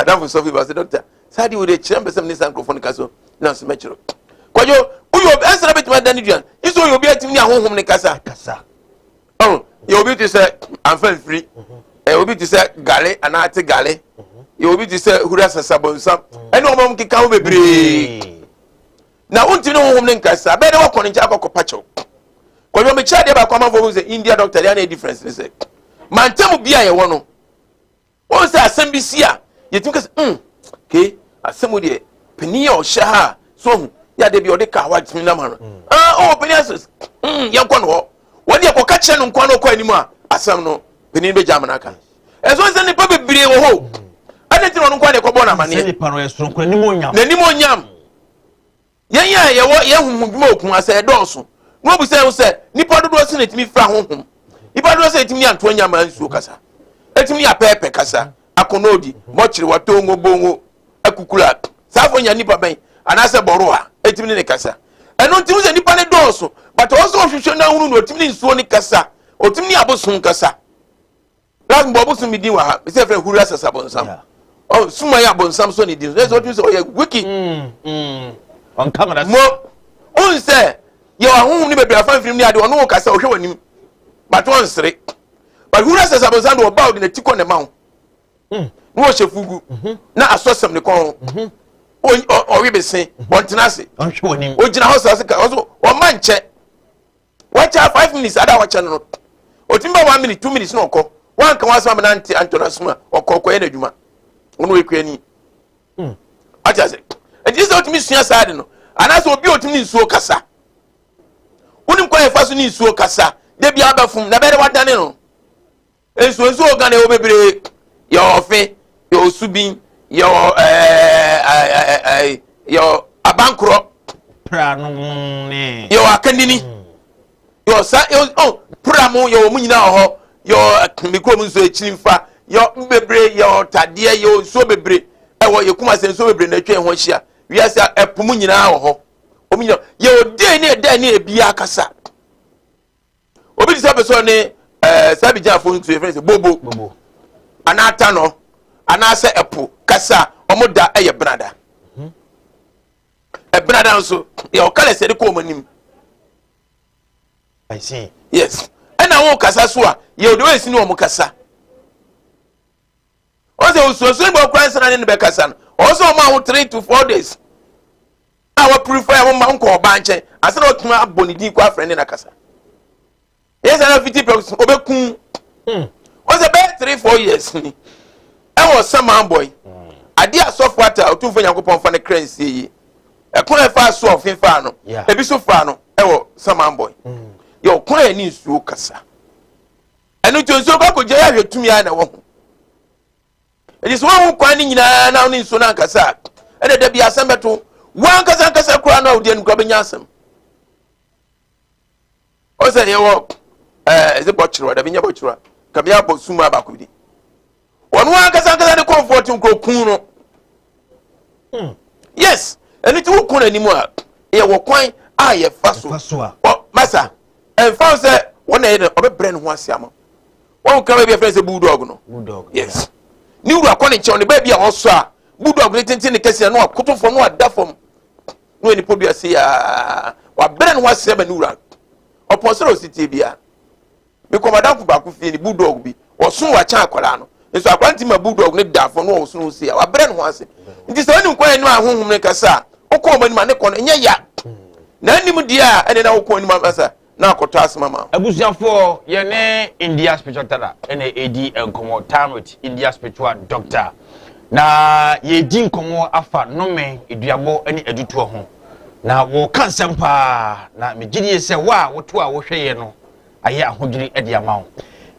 adamfo sɔfo ba sɛ doctor saa de wo de kyerɛ mpɛ sɛ ne saa nkurɔfoɔ no ka so na nso mɛkyerɛ. Kwadwo woyɛ obi ɛnsɛ na bɛtumi adane duan nso woyɛ obi atumi ne ahohom ne kasa. Kasa. Ɔn yɛ obi te sɛ anfa mfiri ɛ obi te sɛ gale anaa ate gale yɛ obi te sɛ hura sasabonsam ɛne wɔn a wɔn keka ho bebree na wontumi ne honhom ne nkasa bɛyɛ dɛ wɔkɔ ne nkyɛn akɔkɔ pakyɛw. Kwadwo mekyerɛ adeɛ baako amanfoɔ hu sɛ India doctor deɛ ana difference ne sɛ mantam bi a yɛwɔ no wɔn sɛ asɛm bi si a yɛtumi kasa ke asɛm deɛ panin a ɔhyɛ ha a so ɔho yɛ adeɛ bi a ɔde kaa hɔ atumi nam ha no ah ɔwɔ panin asɛ yɛnkɔ no hɔ wɔn deɛ kɔka kyerɛ no nkwa no ɔkɔ anim a asɛm no panin bɛgya amana aka. Ɛso sɛ nipa bebree wɔ hɔ ɛne ti na ɔno nkwa deɛ kɔbɔ no amaneɛ. Sɛ nipa no yɛ soronko n'anim onyam. N'anim onyam. Yɛn a yɛwɔ yɛn honhom dwuma okun asɛ ɛdɔɔso na wɔbu sɛ sɛ nipa dodoɔ sɛ na etumi fira honhom nipa dodoɔ sɛ etumi ne antoa nyama nsuo kasa etumi ne apɛɛpɛ kasa akonodi mɔkyere watongo bongo akukula saa afɔ nya nipa bɛn anaasɛ bɔro a etumi ne ne kasa. Ɛno nti sɛ nipa ne dɔɔso but ɔsɛ ɔhwehwɛ n'ahunu na otumi ne nsuo ne kasa otumi ne abosom kasa. Last mbɔ abosom mi din wɔ ha sɛ fɛ huri asasa bonsam ɔ suma yɛ abonsam so ne din so ɛsɛ ɔtumi sɛ ɔyɛ wiki. Ɔnka mo n sɛ yɛ ahohom ne bebree afa mfirim ne adeɛ ɔno wɔ kasa ɔhwɛ wɔ anim but ɔnsere, but huri asasa bonsam de ɔba ɔde n'ati kɔ ne ma ho na wɔhyɛ fugu na asɔ sɛm ne kɔn ho ɔwe bese ɔntena ase. Ɔnhwɛ wɔ anim. Ogyina hɔ saa sika ɔso ɔma nkyɛ wakyɛ 5 minutes ada wakyɛ no otumi ba 1 minute 2 minutes na ɔkɔ wanka wɔn asɛm amena nte antɔ n'asom a ɔkɔ ɔkɔyɛ n'adwuma ɔno ekua ni ate ase. Nti sɛ otumi sua saa de no anaasɛ obi a otumi ne nsuo kasa wonim kwan yɛfa so ne nsuo kasa de bi abɛfom na bɛyɛ dɛ wadane no nsuo nsuo wɔ Ghana ɛwɔ bebree. Yɛwɔ ɔfe, yɛwɔ subin, yɛwɔ ɛɛ ɛɛ ɛɛ yɛwɔ abankorɔ. Pra no ne. Yɛwɔ akandini, yɛwɔ sa yɛwɔ ɔ pra mu yɛwɔ mu nyinaa wɔ hɔ. Yɛwɔ mi kurom nsuo akyiri nfa yɛwɔ bebree yɛwɔ tadeɛ yɛwɔ nsuo bebree ɛwɔ yɛ kuma sɛ nsuo bebree na atwa yɛn ho ahyia wiase a ɛpo mu nyinaa wɔ hɔ. Wɔn nyinaa yɛwɔ den ne ɛdan ne ebi akasa. Obi ti sɛ ɔpɛ sɛ ɔne saa Abidjanfo nsuo yɛfrɛ no sɛ bobo. Bobo. Anaa tanɔ anaasɛ ɛpo kasa ɔmo da ɛyɛ benada. Ɛbenada nso yɛwɔ colours yɛde kɔ ɔmo anim. I see. Yes, ɛna wɔn kasa so a yɛwɔ de wɔn esi ne wɔn kasa wɔn sɛ osuosuo bɔ kura nsana ne ne bɛ kasa no wɔn sɛ wɔn aho 3 to 4 days a wɔ purify wɔn ma nkɔ ɔbaa nkyɛn asa na ɔtuma abɔ ne din kɔ afrɛ ne na kasa yɛn sɛ na fiti pɛm ɔbɛkum wɔn sɛ bɛyɛ 3-4 years ni ɛwɔ saman boy. Adeɛ a sɔfo ata Otumfoɔ Nyankopɔn fa ne kra nsie yi, ɛkwan a ɛfaa so a ɔfe faa no, ebi so faa no ɛwɔ Samanbɔe. Yɛ ɔkwan a ɛne nsuo kasa. Ɛno nti nsuo kɔ akɔgya yɛ ahwɛ tumi a na ɛwɔ ho. Enti sɛ woahu kwan no nyinaa na wo ne nsuo no ankasa a, ɛna da bi asɛm bɛto wo ankasa ankasa koraa no a wodi anim koraa bɛnya asɛm. Ɔsɛ yɛwɔ ɛɛ ɛsɛ bɔkyerewa dabi nyɛ bɔkyerewa kame abɔ suma baako bi wɔn ankasa ankasa ne kɔnfoɔ te nkuro kun no. Yes, ɛno ti wo kun n'anim a yɛwɔ kwan a yɛfa so. Ɔ masa ɛnfa sɛ wɔn na yɛ dɛ ɔbɛbrɛ ne ho ase ama wɔn kra baabi a fɛn sɛ bulldog no. Bulldog. Yes, ne wura kɔ ne nkyɛn ne baabi a ɔsɔ a bulldog ne tenten ne kɛseɛ no akoto fam no ada fam no yɛ nipa dua se yaa wabrɛ ne ho ase ama ne wura ɔpɔn sɛ ɔsi tie bia. Mekɔ madamfo baako fie ne bulldog bi ɔso wakyɛn akwadaa no nso akwadaa no ti ma bulldog ne da fam no ɔso no se a wabrɛ ne ho ase. Nti sɛ ɔnim kwan anim a honhom ne kasa a wokɔ wɔn anim a ne kɔ no nyɛ ya na anim deɛ a ɛne na wokɔ anim asa na akɔtɔ asɛm ama wo. Abusuafoɔ, yɛne India Spiritual Tada na ɛredi nkɔmmɔ, Time with India Spiritual Doctor. Na yɛredi nkɔmmɔ afa nnome, aduabɔ ne adutoɔ ho. Na wɔka nsɛm paa, na megye die sɛ wo a woto a wohwɛ yɛ no ayɛ ahodwiri de ama wo.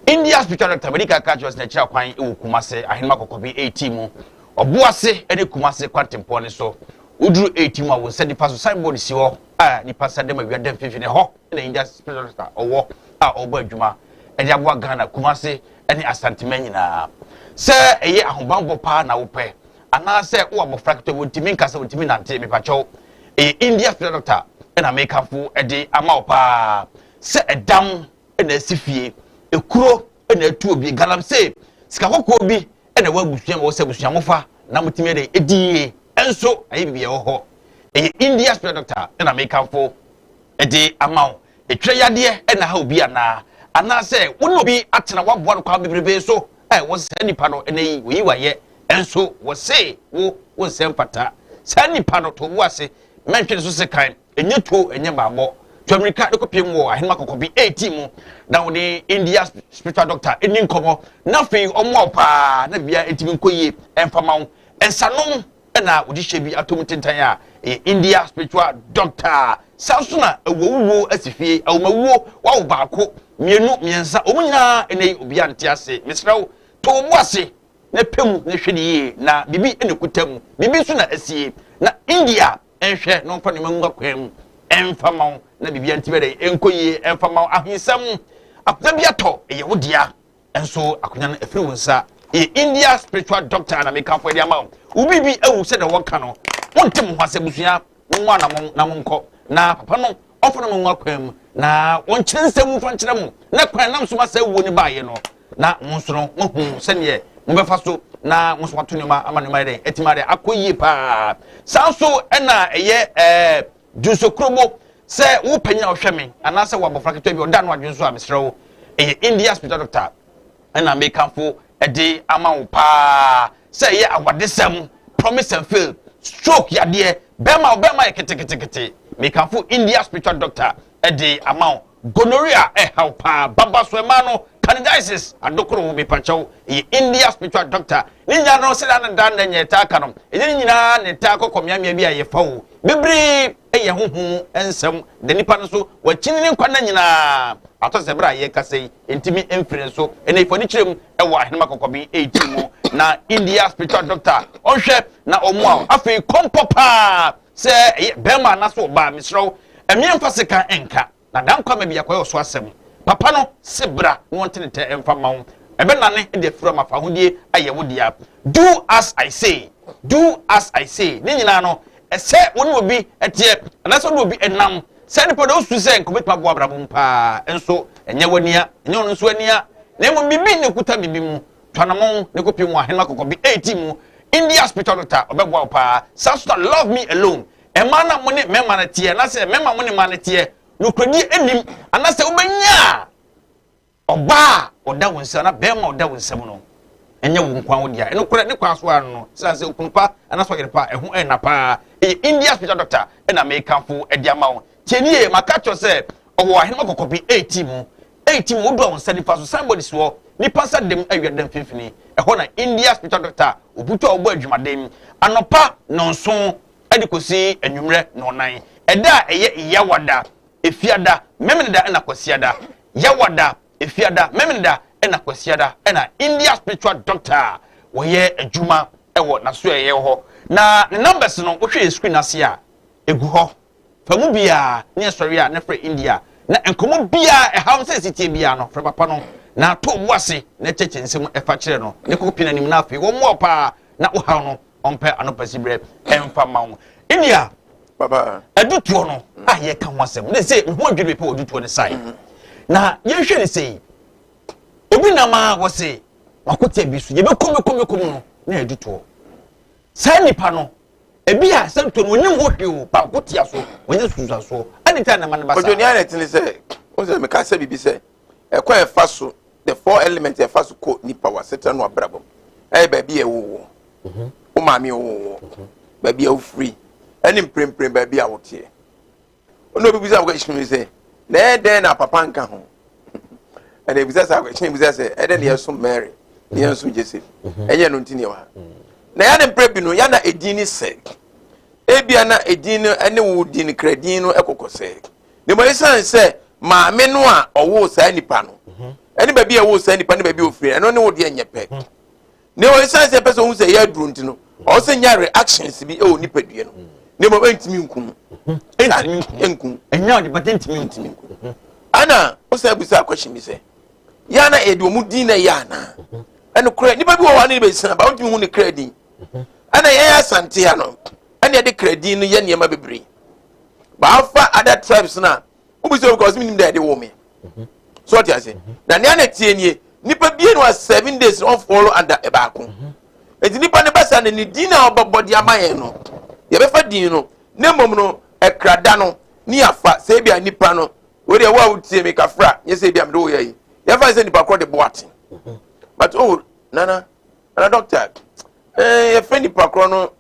India Spiritual Doctor, madi kan ka kyerɛ sɛ n'akyiri akwan wɔ Kumase, Ahenema Kɔkɔbe 18 mu, Ɔboase ne Kumase kwantempɔn no so. Woduru 18 mu a, wo nsa nifa so signboard si hɔ a nipa nsa dam awia da mfimfini. Ɛhɔ na India Spiritual Doctor ɔwɔ a ɔrebɔ adwuma de aboa Ghana, Kumase ne Asanteman nyinaa. Sɛ ɛyɛ ahobammɔ paa na wopɛ anaasɛ wowɔ abɔfra ketewa wɔntumi nkasa, wɔntumi nante, mepakyɛw, ɛyɛ India Spiritual Doctor na mekamfo de ama wo paa. Sɛ ɛdam na asi fie, ekuro na atu obi, galamsey, sika kɔkɔɔ bi na ɛwɔ abusua mu, ɛwɔ sɛ abusua mofa na motumi yɛ dɛ ɛdi yie, ɛnso ayɛ biribi ɛwɔ hɔ. Ɛyɛ India Spiritual Doctor na mekamfo de ama wo. Ɛtwerɛ yadeɛ na ha obi anaa? Anaasɛ wo ne obi atena woaboa no kwan bebrebe so a ɛwɔ sɛ saa nipa no ɛnɛ yi wɔyi wayɛ, ɛnso wɔse wo wo nsɛ mfata. Saa nipa no to wo ase, mɛntwe ne so sekan, ɛnyɛ tuo, ɛnyɛ baabɔ. Tu amirika de kɔpie mu wɔ Ahenema Kɔkɔbi 18 mu na wo ne India Spiritual Doctor ɛni nkɔmmɔ na afei ɔmmoa wo paa na biribiara ɛntumi nkɔ yie ɛmfa ma wo. Nsanom na wɔde hyɛ bi ato mu tentan a ɛyɛ India Spiritual Doctor. Saa nso na awuowuo asi fie, awomawuo, wawo baako, mmienu, mmiɛnsa, wɔn nyinaa ɛnɛ yi obiara nte ase. Mesrɛ wo, to wo bo ase na pɛ mu na hwɛ no yie na biribi na ɛkuta mu, biribi nso na asie. Na India nhwɛ na ɔmfa nneɛma ngu akwan mu ɛmfa ma wo na biribiara nti bɛdɛ ɛnkɔ yie ɛmfa ma wo. Ahensɛm, akonnwa bi atɔ, ɛyɛ wo dea. Nso akonnwa no afiri wo nsa. Ɛyɛ India Spiritual Doctor na mekamfo ɛde ama wo. Wo biribi awu sɛdeɛ wɔka no. Wonte mo ho ase abusua, mommɔ anamɔn na monkɔ. Na papa no ɔmfa no mo akwan mu na ɔnkyerɛ nsɛm mu mfa nkyerɛ mo na kwan nam so ma saa wuo no baeɛ no na mo nso no moahu sɛdeɛ mobɛfa so na mo nso moato nneɛma ama nneɛma yɛ dɛn atumi ayɛ akɔ yie paa. Saa nso ɛna ɛyɛ ɛɛ Dwonsokurobo, sɛ wo panyin a ɔhwɛ me anaasɛ wɔ abɔfra ketewa bi ɔda ano adwene so a, mesrɛ wo, ɛyɛ India Spiritual Doctor ɛna mekamfo ɛde ama wo paa sɛ ɛyɛ awadesɛm, promise and fail, stroke yadeɛ, bɛrima wo bɛrima yɛ ketekete, mekamfo India Spiritual Doctor ɛde ama wo, gonorrhea ɛhaw paa, baba so ɛma no, candidiasis, adokoro wo mepakyɛw, ɛyɛ India Spiritual Doctor. Ne nyinaa no sɛdeɛ na da na nyɛ taa ka no, ɛnyɛ ne nyinaa na ɛtaa kɔkɔ mmeammea bi a yɛfa o. Bebree yɛ honhom mu nsɛm da nipa no so, wakyini ne nkwa nna nyinaa. Atɔ sɛ bere a yɛrekasa yi, ntumi mfiri ne so. Ɛnna yi fani kyerɛ mu wɔ Ahenema Kɔkɔben 18 mu na India spiritual doctor ɔnhwɛ na ɔmmoa wo. Afei kɔmpɔ paa sɛ ɛyɛ bɛrima anaasɛ ɔbaa, mesrɛ wo, mmea mfa sekan nka. Na da nkwa ma biakoyɛ ɔso asɛm. Papa no se bra na wɔnte ne tɛ mfa mma wo. Ɛbɛnane de afiri ama fahodie ayɛ wo dea. Do as I say, do as I say. Ne nyinaa no, ɛsɛ wo ne obi teɛ anaasɛ wo ne obi nam. Saa nipa no wosusu sɛ nka obetumi aboa abrabɔ mu paa nso ɛnyɛ w'ania, ɛnyɛ ɔno nso ania. Na mmom biribi na ekuta biribi mu. Tu anamɔn na kɔpie mu Ahenema Kɔkɔbe 18 mu. India Spiritual Doctor ɔbɛboa wo paa. Saa nso na Love Me Alone. Mmaa no a mo ne mmarima no teɛ, anaasɛ mmarima mo ne mmaa no teɛ, nokorɛdie nnim, anaasɛ wobɛnya ɔbaa a ɔda wo nsam, anaa barima a ɔda wo nsam no, ɛnyɛ wo nkoa wo dea. Ɛnokorɛ ne kwan so ara no, sɛane sɛ okunu pa anaasɛ ɔyere pa, ɛho ɛnna paa. Ɛyɛ India spiritual doctor ɛna mekamfo de ama wo. Tie nie, maka kyerɛ sɛ ɔwɔ Ahenema Kɔkɔbe 18 mu. 18 mu, wodu a wo nsa nifa so, signboard si hɔ, nipa nsa dam awia da mfimfini. Ɛhɔ na India spiritual doctor Obutu a ɔbɔ adwumaden anɔpa nnɔnson de kɔsi anwummerɛ nnɔnnan. Ɛda a ɛyɛ Yawada, Efiada, Memeneda ɛna Kwasiada. Yawada, Efiada, Memeneda ɛna Kwasiada ɛna India spiritual doctor a wɔyɛ adwuma ɛwɔ n'asoɛeɛ hɔ. Na ne numbers no wohwɛ yɛ screen ase a egu hɔ. Fa mu biara ne ɛsɔre a na frɛ India na nkɔmmɔ biara ɛhaw no sɛ ɛsi biara no frɛ papa no na to wo ase na kyɛkyɛ nsɛm ɛfa kyerɛ no ne kɔkɔ pii n'anim na afei wɔmmoa wo paa na wo haw no ɔmpɛ ano pɛsi berɛ ɛmfa ma wo. India Papa. Adutoɔ no a yɛka ho asɛm ne sɛ meho adwene mepɛ wɔ adutoɔ no sae na yɛnhwɛ ne sɛ obi nam a wɔse makotea bi so yɛbɛkɔ bɛkɔ bɛkɔ mu no na adutoɔ saa nipa no ebi a sɛ ntoɔ no onim ho hwee o baako tia so wɔnyɛ susuasoɔ ade nti a nama no ba saa. Ɔdwo nea na ɛtene sɛ wo sɛ meka sɛ biribi sɛ ɛkwan ɛfa so, the four elements ɛfa so kɔ nipa wɔ asetena no abrabɔ mu ɛyɛ baabi a ɛwɔ wɔ wo maame ɔwɔ wɔ baabi a wofiri ɛne mprempren baabi a woteɛ. Ɔno obi bisa question bi sɛ na ɛyɛ dɛn na papa nka ho, ɛna ebisa saa question bisa sɛ ɛdɛn na yɛsom Mary na yɛnsom Joseph, ɛnyɛ no nti ne ɛwɔ ha na yɛne mprɛ bi no yɛna edin ne sɛ ebia na edin no ɛne wo din kra din no ɛkɔkɔ sɛ ne mo esan sɛ maame no a ɔwoo saa nipa no ɛne baabi a ɛwoo saa nipa ne baabi a ofiri ɛno ne wo deɛ nyɛ pɛ. Ne mmom ɛsiane sɛ ɛpɛ sɛ ohun sɛ ɛyɛ aduro nti no, ɔwɔ sɛ nya reactions bi ɛwɔ nipadua no. Ne mmom ɛntumi nkum. Ɛntumi nkum. Ɛnkum. Ɛnyɛ ɔde bɛtɛ ntumi nkum. Ana wosan bisa question bi sɛ yɛ ana yɛde wɔn din na ɛyɛ anaa? Ɛno korɛ nipa bi wɔ hɔ a ne bɛsina ba wontumi hu ne kra din. Ɛna yɛn Asante ha no ɛna yɛde kra din no yɛ nneɛma bebree. Baafa other tribes na wobisa obi kɔ ɔsɛ menim dɛ yɛde wɔ me. So ɔte ase na nea na tie nie, nipa bie no a 7 days na ɔfollow under ɛbaako nti nipa ne basa ne ne din a ɔbɛbɔ de ama yɛn no, yɛbɛfa din no ne mmom no ɛkrada no ne afa sɛ ebi a nipa no wo deɛ wo a wotie mi kafra nyɛ sɛ ebi a mede wo yɛ yi yɛfa sɛ nipa korɔ de boate but oh nana nana doctor, yɛfrɛ nipa korɔ no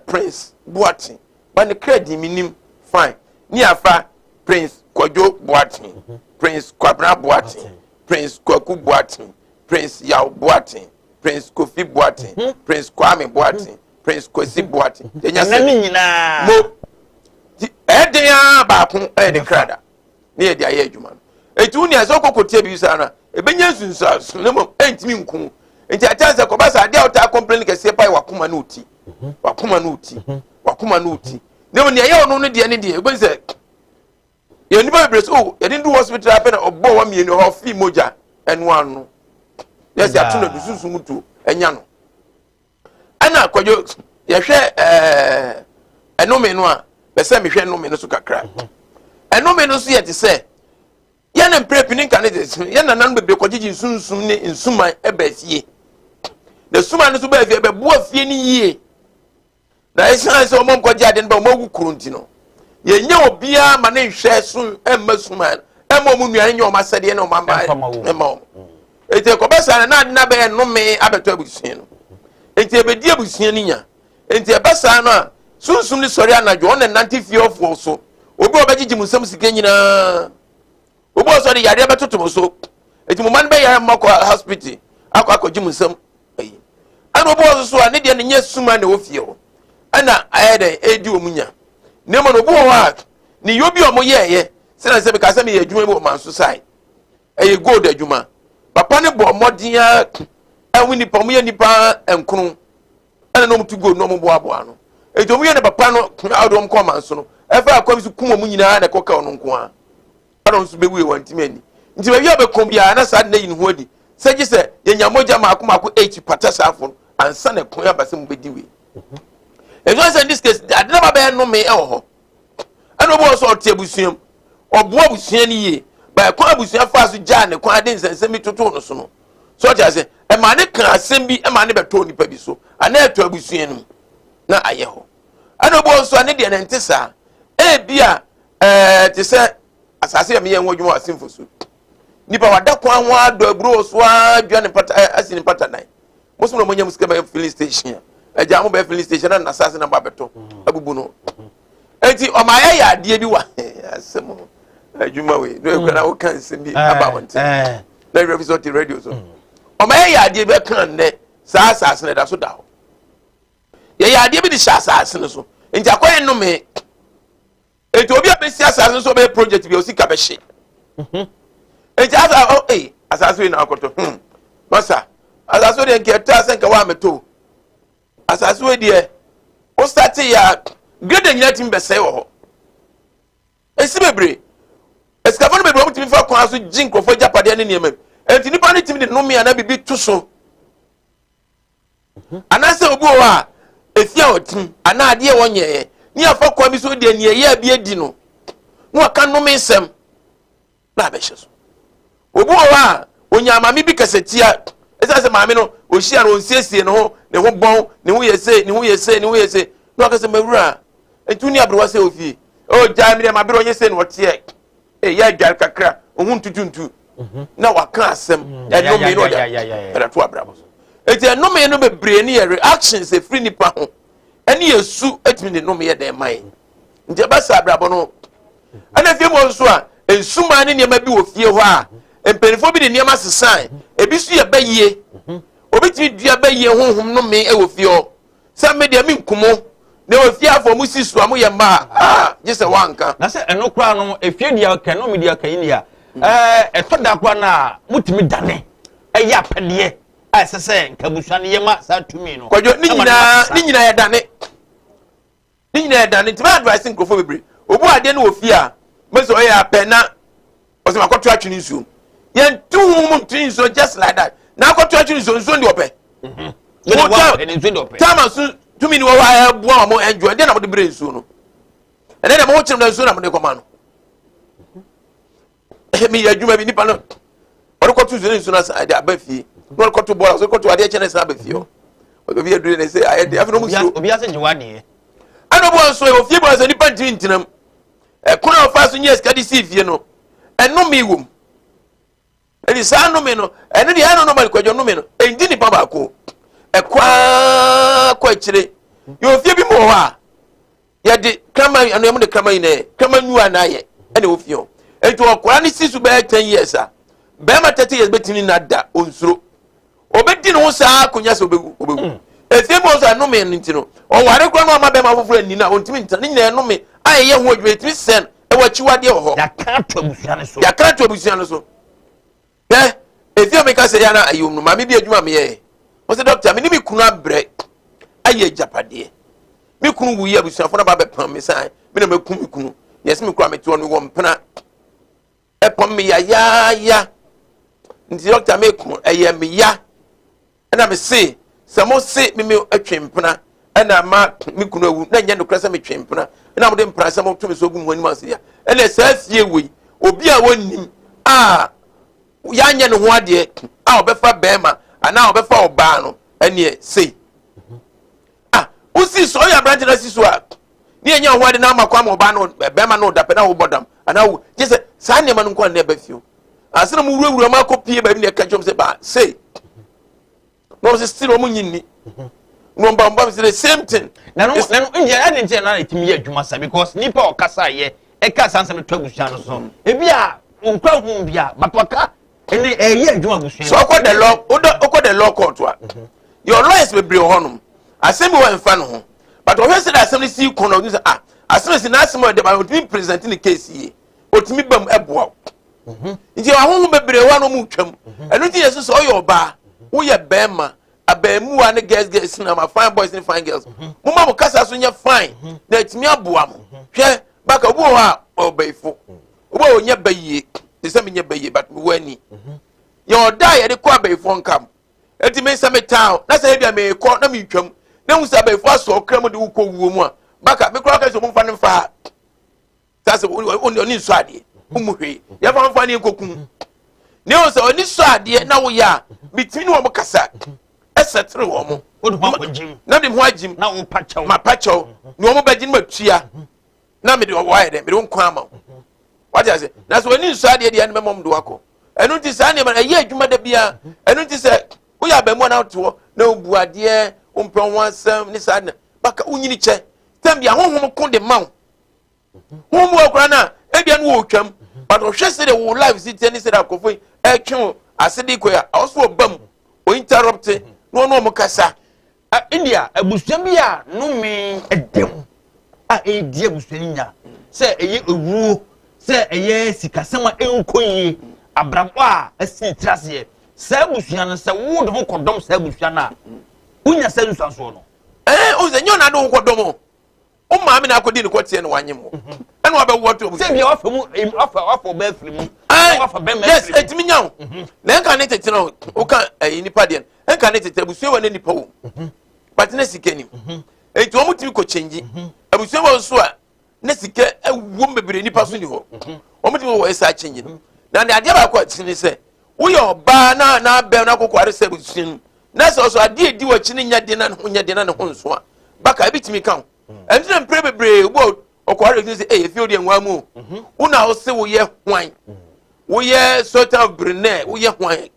Prince Boate ba ne kra din mi nim fine ne afa Prince Kwadwo Boate, Prince Kwabena Boate, Prince Kwaku Boate, Prince Yaw Boate, Prince Kofi Boate, Prince Kwame Boate, Prince Kwesi Boate. Yɛnya sɛ ne nyinaa mo ti ɛden a baako ɛyɛ ne krada ne yɛde ayɛ adwuma no. Eti wo nua sɛ ɔkɔ kɔtia bi saa no a ebenya nsunsuanso ne mo ɛntumi nku. Nti ati sɛ kɔba sɛ adeɛ a ɔtaa complain kɛseɛ pa yɛ wakoma ne oti, wakoma ne oti, wakoma ne oti. Ne mo nea ɛyɛ ɔno no deɛ ne deɛ ebi sɛ yɛn nipa bebree sɛ o yɛde du hospital apɛ na ɔbɔ wa mmienu hɔ fi mogya ɛno ano yɛsɛ ato na du sunsun tu ɛnya no. Ɛna Kwadwo yɛhwɛ ɛnome no a bɛsɛ mehwɛ ɛnome no so kakra. Ɛnome no so yɛ te sɛ yɛn mpere pini nka ne de yɛn nananom bebree kɔgyegye nsunsum ne nsuman ɛbɛ fie na suman no so bɛɛ fie ɛbɛboa fie no yie na ɛsiane sɛ wɔn nkɔgye ade no ba wɔn agu kuro nti no yɛnyɛ obiara ma ne nhwɛ so ɛmma suman ɛmma wɔn nnuane nyɛ wɔn asɛdeɛ ne wɔn ama ɛmma wɔn. Eti ɛkɔba saa na ade no abɛyɛ nnome abɛtɔ abusua no. Enti ebedi abusua no nya. Enti ɛba saa no a, sunsum no sɔre anadwo, ɔna nante fie ɔfoɔ so. Obi a ɔbɛgyegye mo nsam sika nyinaa. Obi a ɔsɔ de yareɛ bɛtoto mo so. Enti mo mma no bɛyare mo akɔ hospital akɔ akɔgye mo nsam ayi. Ɛna obi wɔ so so a ne deɛ no nyɛ suma na ɛwɔ fie hɔ. Ɛna ayɛ dɛn ɛredi wɔn nya. Na mmom obi wɔ hɔ a ne yɔ bi a wɔyɛɛyɛ sɛnɛ sɛ meka sɛ meyɛ adwuma bi wɔ manso sae. Ɛyɛ gold adwuma. Papa no bɔ mmɔden ara ɛho nipa, wɔn yɛ nipa nkron ɛna na wɔn tu gold na wɔn boaboa ano. Eti wɔn yɛ ne papa no a ɔde wɔn kɔ ɔman so no ɛfa akwan bi so kum wɔn nyinaa na ɛkɔ ka ɔno nko ara ɛna ɔno nso bɛwu yɛ wɔn ntumi ani. Nti baabi a ɔbɛkɔ biara na saa de na yi ne ho adi sɛ gye sɛ yɛnya mogya mako mako eight pata saa afo no ansa na ɛkwan aba sɛ mo bɛdi wei. Ɛnu sɛ in this case ade na ba bɛyɛ nnome ɛwɔ hɔ. Ɛna obi wɔ sɛ ɔte abusua mu, ɔboa abusua no yie ba ɛkwan abusua faa so gyaa ne kwan de nsɛnsɛm bi totoo no so no so ɔte ase ɛma ne ka asɛm bi ɛma ne bɛtɔ nipa bi so anaa ɛtɔ abusua no mu na ayɛ hɔ. Ɛna obi wɔ nso a ne deɛ ne nte saa, ebi a te sɛ asase a meyɛ ho adwuma wɔ asemfo so, nipa wada kwan ho adɔ aburo so adwa ne mpata asi ne mpata dan mo so na mo nya mo sika bɛyɛ filling station a agya mo bɛyɛ filling station na nasase na mo abɛtɔ abubu no. Eti ɔmo ayɛ yɛ adeɛ bi wa asɛm adwuma wei na ekura na woka nsɛm bi aba abɔnten na ewura fi sɛ ɔte radio so. Ɔma yɛyɛ adeɛ bi ɛka nnɛ, saa asase no ɛda so da hɔ. Yɛyɛ adeɛ bi de hyɛ asase no so, nti akɔyɛ nnome. Nti obi a bɛsi asase no so ɔbɛyɛ project bi a osika bɛhye. Nti asa ɔ ee asase wei na akɔtɔ masa asase wei deɛ nka ɛtaa sɛ nka wɔamɛtɔ o. Asase wei deɛ o start yɛ a grade nyinaa tumi bɛsɛe wɔ hɔ. Esi bebree. Asikafo no bebree wɔn tumi fa kwan so gye nkurɔfoɔ agyapadeɛ ne nneɛma mu. Nti nipa no tumi de nnome anaa biribi to so. Anaasɛ obi wɔ hɔ a efi a ɔtim anaa adeɛ a wɔnyɛɛ ne afa kwan bi so deɛ nea ɛyɛ bi adi no na waka nnome nsɛm na abɛhyɛ so. Obi wɔ hɔ a onya maame bi kasatia ɛsiane sɛ maame no ohyia no onsiesie ne ho, ne ho bɔn, ne ho yɛ sei, ne ho yɛ sei, ne ho yɛ sei, na waka sɛ mawura nti wo ni aberewa sɛ ofie o gyae me deɛ maberewa nyɛ sei na ɔteɛ yɛ adware kakra ohun tutuntu na waka asɛm ɛnome no ɔde ɛde to abrabɔ so. Eti ɛnome no bebree ne yɛ reactions efiri nipa ho ɛne yɛ su etumi de nome yɛ dɛn man nti ɛba saa abrabɔ no. Ɛna fie mu hɔ nso a nsumaa ne nneɛma bi wɔ fie hɔ a mpanimfoɔ bi de nneɛma sesan ebi nso yɛ bɛyie. Obi tumi dua bɛyie honhom nome ɛwɔ fie hɔ sɛ me deɛ me nkumo na wɔ fie afɔ mo si so a mo yɛ mmaa a gye sɛ wanka. Na sɛ ɛno koraa no efie deɛ ɔka ɛno mi deɛ ɔka yi deɛ ɛɛ ɛtɔ da koraa na motumi dane ɛyɛ apɛdeɛ a ɛsɛ sɛ nka abusua no yɛ ma saa tumi no. Kwadwo ne nyinaa ne nyinaa yɛ dane ne nyinaa yɛ dane nti mɛ advice nkurɔfoɔ bebree obu adeɛ no wɔ fie a mɛ sɛ ɔyɛ apɛ na ɔsɛ makɔto atwene nsuo yɛn tu ho mu ntwe nsuo just like that na akɔto atwene nsuo, nsuo ndi ɔpɛ taama so tumi ni wɔ hɔ a ɛboa wɔn enjoy ɛdeɛ na wɔde bere nsuo no ɛnɛ deɛ mo kyerɛ na nsuo na mo de kɔma no. Meyɛ adwuma bi, nipa no ɔde kɔto nsuo ne nsuo no asa ɛde aba fie na ɔde kɔto bɔɔla so kɔto adeɛ kyɛn ne san aba fie hɔ ɔde bi aduru ne sɛ ayɛ de afei na ɔmo suro obi ase gye wadeɛ. Ɛna ɔmo nso ɛwɔ fie bɔ sɛ nipa ntumi ntenam ɛkono a ɔfa so nyɛ sika de si fie no ɛnome wɔ mu. Ɛdi saa nnome no ɛno deɛ ɛno nɔɔma kwadwo nnome no ɛndi nipa baako ɛkwaa kɔ akyire. Yɛ ofie bi mu wɔ hɔ a yɛde kraman ɛno yɛn de kraman yi na yɛ kraman nua na ayɛ ɛna ɛwɔ fie hɔ. Nti ɔkora ne si so bɛyɛ 10 years a bɛrima 30 years bɛtumi na da onsuro obɛdi ne ho saa akonnwa sɛ obɛwu obɛwu. Efie mu nso ɛnome no nti no ɔware kora no ama bɛrima foforɔ ani na ɔntumi ntena ne nyinaa ɛnome a ɛyɛ ho adwuma ɛtumi sɛn ɛwɔ akyiwadeɛ wɔ hɔ. Yɛaka ato abusua no so. Yɛaka ato abusua no so. Hwɛ efie a meka sɛ yɛn ayi no maame bi adwuma meyɛ wɔn sɛ dɔkta me ne me kunu abrɛ ayɛ agyapadeɛ, me kunu wu yi abusuafo no ba bɛpam me san me na maku me kunu na yɛsɛ me kura me toɔ no wɔ mpena ɛpam me yayaaya nti dɔkta me ko ɛyɛ me ya ɛna me se sɛ mo se me me atwe mpena ɛna ma me kunu awu na nyɛ nokorɛ sɛ metwe mpena ɛna mo de mpena sɛ mo to me so gu mo anim ase ya ɛna saa fie wei obi a wɔnnim a yɛanyɛ ne ho adeɛ a ɔbɛfa bɛrima anaa ɔbɛfa ɔbaa no ɛneɛ sei ah wosi so ɔyɛ aberante no asi so a ne yɛnyɛ ho ade na ama kɔ ama ɔbaa no bɛrima no da pɛ na wobɔ dam anaa wo gye sɛ saa nneɛma no nko a na ɛba fie ansa na mo wurawura mu akɔ pie baabi na ɛka kyerɛ sɛ ba sei na wɔn sɛ still wɔn nyi nni na wɔn ba wɔn ba sɛ the same thing. Na no ndeɛ ɛde nkyɛn na ɛtumi yɛ adwuma sa because nipa a ɔkasa yɛ ɛka saa nsɛm to abusua no so ebi a nkura hu bi a but ɔka ɛne ɛyɛ adwuma abusua. So ɔkɔ the law ɔdɔ ɔkɔ the law court a your lawyers bebree wɔ hɔnom asɛm bi wɔ nfa ne ho but ɔhwɛ sɛ de asɛm no si kɔn na ɔno sɛ ah asɛm si n'asɛm a ɔde ba ɔtumi present ne case yie ɔtumi bam ɛboa wo nti ahohom bebree wɔ a na ɔmo twam. Ɛno nti yɛ so sɛ ɔyɛ ɔbaa woyɛ bɛrima abɛɛmuwa ne girls girls na ma fine boys ne fine girls mo ma mo kasa so nyɛ fine na ɛtumi aboa mo. Hwɛ baka obi wɔ hɔ a ɔbɛyifo obi wɔ hɔ ɔnyɛ bɛyie te sɛ menyɛ bɛyie but mewɔ ani yɛ ɔda a yɛde kɔ abɛyifoɔ nkam eti me nsa me taa na sɛ ebi a mekɔ na metwam na ehu sɛ abɛyifoɔ asɔ ɔkra mu de wokɔ wuo mu a baka mekora ka sɛ ɔmo nfa ne nfa ha saa sɛ ɔne nsɔ adeɛ ɔmu hwee yɛfa nfa ne nkɔkum ne o sɛ ɔne sɔ adeɛ na woyɛ a metumi ne wɔn kasa ɛsɛ tere wɔn mo na de ho agyim ma pa kyɛw ne wɔn bɛgye no ma tua na mede wɔn ayɛ dɛ mede wɔn kwan ama wo wate ase. Na sɛ ɔne nsɔ adeɛ deɛ ɛno mɛmɔ mo de wakɔ. Ɛno nti saa nneɛma ɛyɛ adwuma da biara. Ɛno nti sɛ woyɛ abamu a na wote hɔ na wobu adeɛ wompɛ ho asɛm ne saa na baka wonyini kyɛ tɛm bi ahohom ko de ma wo ho mu akora no a ebia no wɔ twam but ɔhwɛ sɛ de wo life si tiɛ ne sɛ de akɔfo yi ɛtwe wo ase de kɔ yi a ɔso ɔba mu O interrupt na ɔne ɔmo kasa. India abusua bi a nnome da mu a ɛredi abusua no nya sɛ ɛyɛ owuo sɛ ɛyɛ sikasɛm a ɛnkɔ yie abrabɔ a asi ne tiri aseɛ saa abusua no sɛ wode ho kɔdɔm saa abusua no a wonya saa nsuansoɔ no. Ɛɛ o sɛ nyɛ ɔna de ho kɔdɔm o. Wo maame na akɔdi ne kɔteɛ na wanyem wo. Ɛna wabɛwo ato abusua. Sɛ bia wafa mu wafa wafa ɔbaa firi mu. Na wafa bɛrima yes, firi mu. Yes, ɛtumi nya wo. Na ɛnka ne tete no woka ɛyi nipa deɛ no ɛnka ne tete abusua wɔ ne nipa wɔ mu. But ne sika nim. Eti wɔn tumi kɔ kyɛngyi. Abusua wɔ nso a ne sika ɛwom bebree nipa so ni hɔ. Wɔn tumi wɔ ɛsa kyɛngyi no. Na ne adeɛ baako a ɛkyerɛ ne sɛ woyɛ ɔbaa na na abɛn na akɔkɔ are sɛ abusua no na sɛ ɔsɔ adeɛ edi wɔ akyi ne nya den na ne ho nya den na ne ho nso a baka ebi tumi ka ho. Ɛnti na mpere bebree obi a ɔkɔ are sɛ ɛyɛ fie odi nwa mu o. Wo na ɔse woyɛ hwan? Woyɛ Sultan of Brunei woyɛ hwan?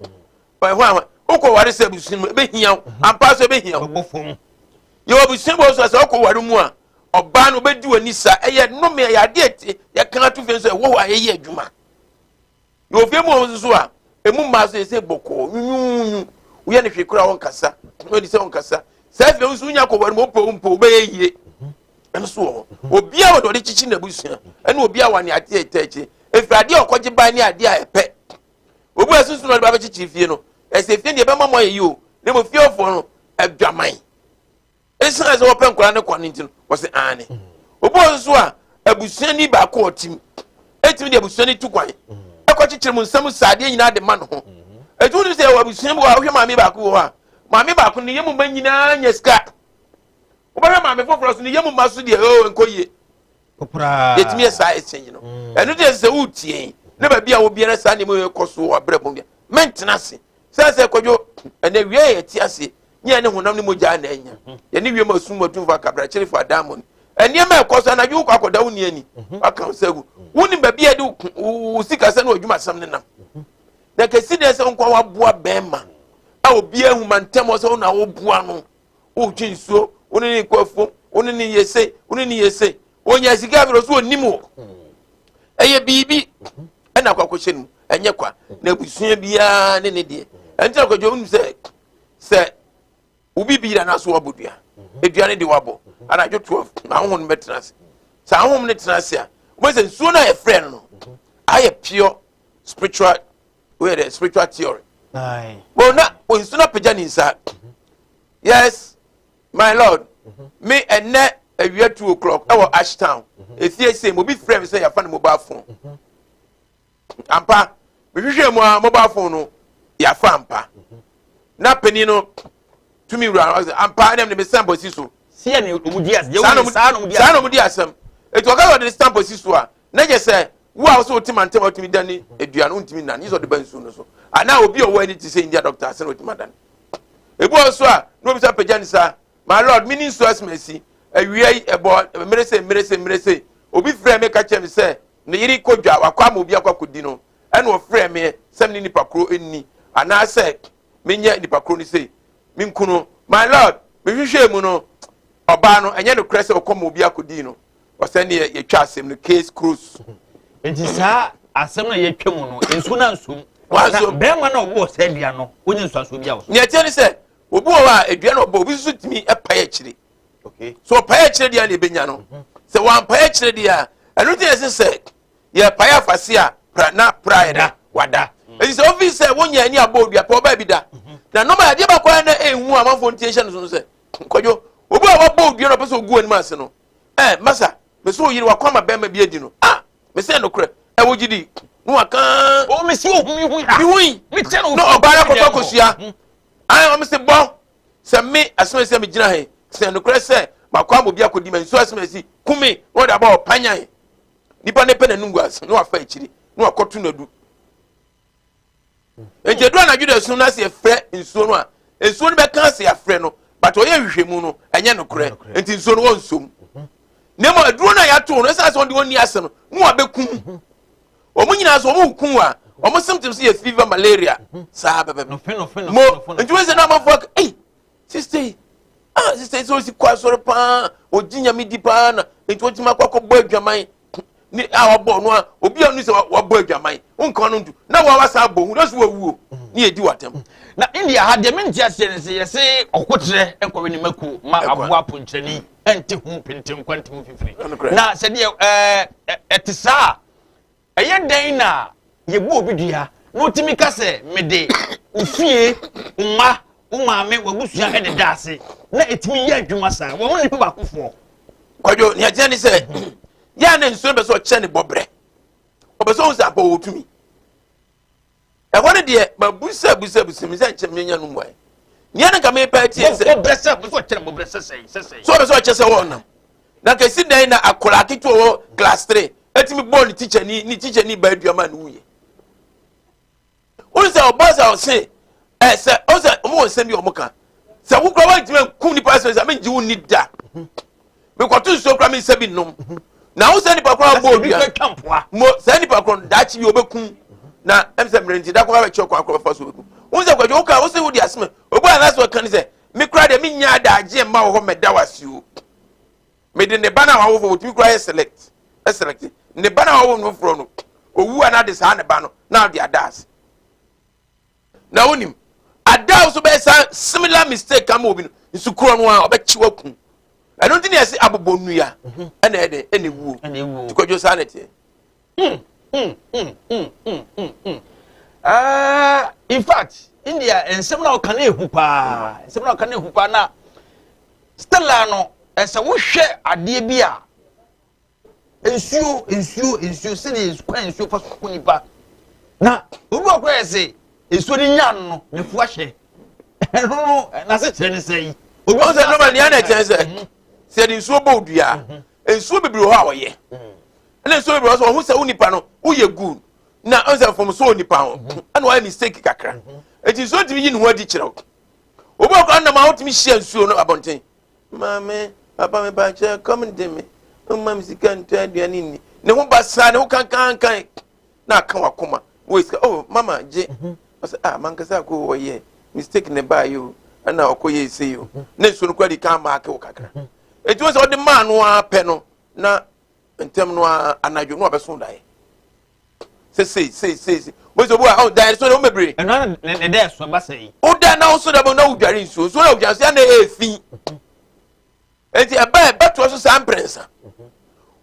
Hwan hwan? Wokɔ ware sɛ abusua mu ebehia wo. Ampa so ebehia wo. Yɛwɔ abusua bi wɔ so a sɛ ɔkɔ ware mu a ɔbaa no obedi w'ani sa ɛyɛ nnome ɛyɛ adeɛ ɛte yɛka ato fie nso ɛwɔ hɔ a ɛyɛ adwuma. Na ofie mu hɔ nso so a, emu mmaa so yɛ sɛ bɔkɔɔ, nwunwunwunwu. Woyɛ no hwee koraa ɔnkasa. Na ɔdi sɛ ɔnkasa. Saa fie nso wonya kɔware mu ɔpɛ mpo wobɛyɛ yie. Ɛno so wɔ hɔ. Obiara wɔ deɛ ɔde kyekye n'abusua. Ɛne obiara wɔ ne adeɛ a ɛtɛ akyire. Ɛfiri adeɛ a ɔkɔgye bae ne adeɛ a ɛpɛ. Obi a susu na ɔde ba bɛkyekyere fie no, ɛsɛ fie deɛ ɛbɛma mo ayɛ yie o. Na mmom fiefoɔ no, adwaman. Esiane sɛ wɔpɛ nkwadaa no kwan nti no, wɔsɛ aane. Obi wɔ nso a abusuani baako a ɔte mu etumi de abusuani tu kwan ɛkɔkyekyere mu nsɛm saa adeɛ nyinaa de ma ne ho. Etu wonim sɛ ɛwɔ abusua bi wɔ a wohwɛ maame baako wɔ hɔ a maame baako ne yam mma nyinaa nya sika. Wobɛhwɛ maame foforɔ so ne yam mma so deɛ oo nkɔ yie. Yɛtumi yɛ saa exchange no. Ɛno deɛ sɛ wotie ne baabi a wobiara saa nneɛma yɛ kɔ so wɔ abrabɔ mu deɛ mentena ase. Sɛ sɛ kwadwo ɛnɛ wie yɛ te ase nyɛ ne honam ne mogya na anya yɛne wiem asum atumfo akabrakyerefo adammɔ no nneɛma ɛkɔ so anadwo wokɔ akɔda wo nni ani waka wo sɛ gu wonim baabi a ɛde wo sika sɛ ne w'adwumasɛm ne nam na kɛsi deɛ sɛ nkwa waboa bɛrima a obiara hu ma ntɛm sɛ wo na woboa no wotwe nsuo wo ne ne kɔ afuom wo ne ne yɛ sei wo ne ne yɛ sei wɔnya sika afei so ɔnim wo ɛyɛ biribi ɛna akɔ akɔhyɛ no mu ɛnyɛ kwa na abusua biara ne ne deɛ ɛnti na kwadwo wonim sɛ sɛ wobi bi yira n'aso wabɔ dua edua ne de wabɔ anadwo 12 na ahohom no bɛtena ase sɛ ahohom no tena ase a wobɛ sɛ nsuo no a yɛfrɛ no no ayɛ pure spiritual woyɛ dɛ spiritual theory wɔn na nsuo no apagya ne nsa yes my lord me ɛnɛ awia 2 o'clock ɛwɔ Ashtown efie sɛ mo bi frɛ mi sɛ yɛafa ne mobile phone ampa mehwehwɛ mu a mobile phone no yɛafa ampa na panin no tumi wura no ampa ɛnam ne me stamp asi so saa na ɔmo di asɛm saa na ɔmo di asɛm etu ɔka sɛ ɔde ne stamp asi so a na kyɛ sɛ wo a wɔsɛ wote ma ntɛm a wotumi dane aduane wontumi nane yi sɛ ɔde ba nsuo no so anaa obi a ɔwɔ ani te sɛ India doctor ase na otumi adane ebi wɔ so a na obi sɛ apagya ne saa my lord mi ni nsuo asɛm asi awia yi ɛbɔ mmerese mmerese mmerese obi frɛ mi ka kyerɛ mi sɛ ne yere kɔ dwa wakɔ ama obi akɔ akɔdi no ɛna ɔfrɛ me sɛ me ne nipa koro nni anaasɛ menyɛ nipa koro no sei menku no my lord mehwehwɛ mu no ɔbaa no ɛnyɛ nokorɛ sɛ ɔkɔ ma obi akɔdi no ɔsɛ ne yɛtwa asɛm no case close. Nti saa asɛm no a yɛtwa mu no nsuo no ansom na bɛrima no a ɔbɔɔ saa dua no wonya nsuansoɔ bi a wɔ so. Nea ɛteɛ ne sɛ obi wɔ hɔ a edua no ɔbɔ obi nso tumi pae akyire so ɔpae akyire deɛ na ebenya no sɛ wampae akyire deɛ a ɛno ti na ɛsɛ sɛ yɛpae afase a pra na pra yɛ da wada eti sɛ ofi sɛ wonya ani abɔ odua pɛ ɔbaa bi da na nɔɔma adeɛ baako a na ehu amanfoɔ nti ehyɛ no so no sɛ kwadwo obi a wabɔ odua na ɔpɛ sɛ ogu anim ase no ɛɛ masa mesi oyere wakɔ ama bɛrima bi adi no ah mesi ɛnokorɛ ɛwɔ gyidi na waka. O mesi ohun mi hu ya mi hu yi na ɔbaa no akɔtɔ akosua ayi wɔn sɛ bɔ sɛ me asɛm sɛ me gyina he sɛ nokorɛ sɛ makɔ ama obi akɔdi ma nsuo asɛm asi kume na ɔde aba ɔpanyan nipa ne pɛ n'anum gu ase na wafa akyiri na wakɔto n'adu nti edu anadwo da sum na sɛ yɛfrɛ nsuo no a nsuo no bɛka ase yɛafrɛ no but ɔyɛ nhwehwɛmu no ɛnyɛ nokorɛ nti nsuo no wɔnsom na mmom aduro no a yɛato no ɛsiane sɛ wɔde wɔnni ase no na wɔabɛkum wɔn nyinaa so wɔn rekum a wɔn symptoms yɛ fever malaria saa bɛbɛ mo nti wɔn sɛ na amanfoɔ aka ɛyi sista yi ah sista yi sɛ ɔsi kɔ asɔre paa ɔgye nyame di paa na nti wɔtumi akɔ akɔbɔ adwaman. ne a wabɔ no a obi a ɔno sɛ wabɔ adwaman wonka no nto na wawa saa bɔ hu na so wawuo ne yɛdi watam. Na India ha deɛ mente aseɛ ne sɛ yɛse ɔkoterɛ nkɔwe ne mako ma aboa ponkyerɛni ɛnte ho pente nkwa nte ho fifiri. Na sɛ deɛ ɛɛ ɛte saa a, ɛyɛ dɛn na yɛbu obi dua na ɔtumi ka sɛ mede wo fie, wo mma, wo maame, w'abusua ɛde da ase na ɛtumi yɛ adwuma saa wɔn nipa baakofoɔ? Kwadwo, nea ɛteɛ ne sɛ yɛ a na nsuo no bɛ sɛ ɔkyɛ ne bɔberɛ, ɔbɛ sɛ ɔhu sɛ apɔ wɔ tumi. Ɛhɔ no deɛ mabusa busa busa mi sɛ nkyɛn menya no mmuae. Nea na nka mepɛ atie sɛ bɔberɛ sɛ ɔbɛ sɛ ɔkyɛ ne bɔberɛ sɛ sɛn sɛ sɛn sɛ ɔbɛ sɛ ɔkyɛ sɛ wɔnam na nka esi dɛn na akwadaa ketewa wɔ class 3 etumi bɔɔ ne teacher ni ne teacher ni ba aduama ne wuyɛ. Wọ́n sɛ ɔbɔ sɛ ɔse ɛ sɛ ɔn sɛ ɔmo wɔ nsɛm bi a ɔmo ka sɛ wo kura wɔntumi nkum nipa sɛ sɛ mengye wo ni da, mekɔto nsuo kura me nsa bi nom na wo sɛ nipa kura bɔ odua mo sɛ nipa kura no daakye bi ɔbɛkum na ɛm sɛ mmerɛ nti da kora bɛkyerɛ kwan kora bɛfa so ɔbɛkum. Wo sɛ Kwadwo woka wo sɛ wode asɛm obi a nasɛ ɔka ne sɛ me kura deɛ menya adagye mma wɔ hɔ mɛda wase o, mede ne ba no a wawofo wɔtumi kura yɛ select select ne ba no a wawo no foforɔ no owu a na de saa ne ba no na ɔde ada ase. Na wonim ada a nso bɛyɛ saa similar mistake kama obi no nso korɔ no a ɔbɛkye waku. Ɛno nti ne yɛse abobɔ nnua ɛna ɛdɛ ɛna ewuo. Nti Kwadwo, saa na ɛteɛ. In fact, India nsɛm na ɔka no ehu paa, nsɛm na ɔka no ehu paa. Na Stella no ɛsɛ wohwɛ adeɛ bi a nsuo nsuo nsuo sɛdeɛ kwan nsuo fa so ko nipa na obi wɔ koraa yɛ sɛ nsuo no nya no ne fo ahyɛ ɛno no n'ase kyerɛ ne sɛ yi. Obi sɛ nɔɔma nea na ɛkyɛn sɛ sɛ yɛde nsuo bɔ odua, nsuo bebree wɔ hɔ a ɔyɛ ɛna nsuo bebree wɔ hɔ sɛ ɔho sɛ wo nipa no woyɛ good na ɔn sɛ fam so nipa ho ɛna wayɛ mistake kakra eti nsuo ntumi yi ne ho adi kyerɛ wo. Obi wɔ koraa nam a wotumi hyia nsuo no abɔnten, "Maame, papa, me ba kyerɛ kɔm de me, mma me sika ntɔ aduane nni." Ne ho basaa, ne ho kankankan na aka wakoma wɔ sika. "Oh mama, gye." Ɔsɛ, "Ah, mankasa ko wɔyɛ mistake ne baa yi o, ɛna ɔkɔ yɛ ese yi o." Ne nsuo no kora di kan maake wo kakra eti wɔn sɛ ɔde maa no ara pɛ no na ntɛm no ara anadwo na wabɛso daeɛ sɛ sei sei sei sei wọ́n sɛ obi wa ɔ daeɛ so de wɔn bebree. Ɛno ara ne dɛ ɛso ɛba sɛ yi. O da na ɔso dɛ na wodware nsuo nsuo na wodware nsuo na ɛyɛ fi nti ɛba ɛbɛtoa so saa mprɛnsa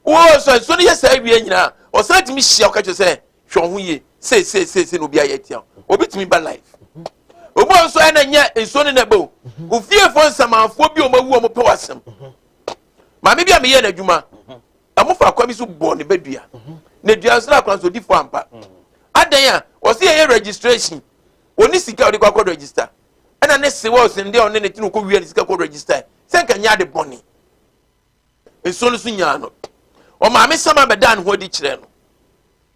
wọ́n sɔ nsuo no yɛ saa wie nyinaa ɔsan tumi hyia ɔka kyerɛ sɛ hwɛ ɔho yie sei sei sei sei na obi ayɛ tia obi tumi ba life. Obi wɔ nso ɛna nyɛ nsuo no na ɛbɛ o ofiefoɔ nsamanfoɔ bi a wɔn awu wɔn pɛ wɔ asɛm. Maame bi a meyɛ n'adwuma ɛmo fa akwa bi so bɔ ne bɛ dua na dua nso na akwa nso odi fo ampa adan a wɔsi yɛyɛ registration oni sika a ɔde kɔ akɔ register ɛna ne se wɔ ɔsɛn deɛ ɔne ne tene kɔ wia ne sika kɔ register sɛ nka nyɛ ade bɔne. Nsuo no so nyaa no ɔmaame sama bɛdaa ne ho adi kyerɛ no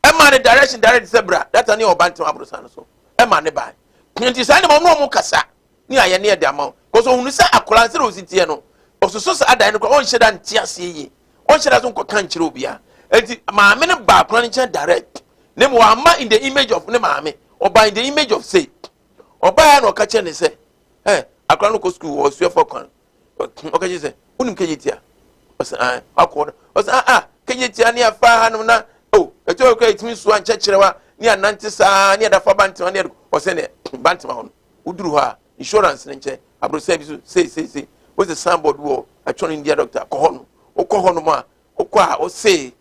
ɛma ne direction direct sɛ bra data ne ɔba ntɛm aborosan no so ɛma ne baa. Nti saa nneɛma ɔno ɔmo kasa ne ayɛ ne ɛde ama wo kɔsɔ ohunu sɛ akwadaa nsɛ na osi teɛ no ɔsoso saa dan no kora ɔnhyɛ da nte aseɛ yie, ɔnhyɛ da so nkɔka nkyerɛ obiara. Nti maame no ba akwadaa no nkyɛn direct ne mu wama in the image of ne maame ɔba in the image of say ɔbaa na ɔka kyerɛ ne sɛ ɛ akwadaa no kɔ sukuu wɔ suafo kwan. Ɔka kyerɛ sɛ wonim kɛgye tia ɔsɛ an akɔ no ɔsɛ ah ah kɛgye tia ne afa hanom na o ɛtɔ ɔkura ɛtumi soa nkyɛkyerɛwa ne anante saa ne adafa bantema ne ɔsɛ ne bantema hɔ no woduru hɔ a insurance ne nkyɛn aborɔsan bi so sei sei sei wosɛ signboard wɔ atwɔn India doctor kɔ hɔ no wokɔ hɔ nom a wokɔ a wosee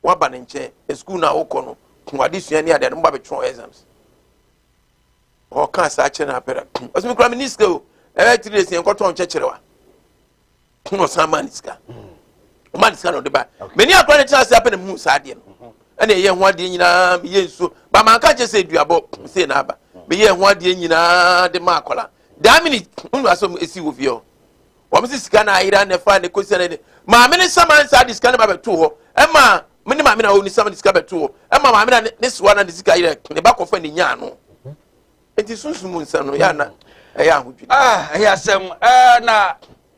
waba ne nkyɛn sukuu no a wokɔ no ko adesua ne adeade mo ba bɛtwerɛ exams. Ɔka saa kyerɛ no apɛrɛ ɔsɛ mi kura mi ni sika o ɛbɛ 3 days yɛn kɔtɔn nkyɛkyerɛ wa kun ɔsan maa ne sika ɔmaa ne sika na ɔde ba mɛ ni akora ne tena ase apɛ na mu saa adeɛ no ɛna ɛyɛ ho adeɛ nyinaa mi yɛ nsuo ba maa nka kyerɛ sɛ eduabɔ sɛ na aba mi yɛ ho adeɛ nyinaa de maa akɔla daa minute n asɛm esi wɔ fie hɔ wɔn si sika na ayera na ɛfa na ekosi na ɛde maame ne sama nsa de sika ne ba bɛto hɔ ɛma me ne maame na ɔni sama de sika bɛto hɔ ɛma maame na ne sewa na ne sika ayera ne ba kɔfa ne nyaa no nti sunsun mu nsa no yɛ ana ɛyɛ ahodwiri. Ah, ɛyɛ asɛm ɛɛ na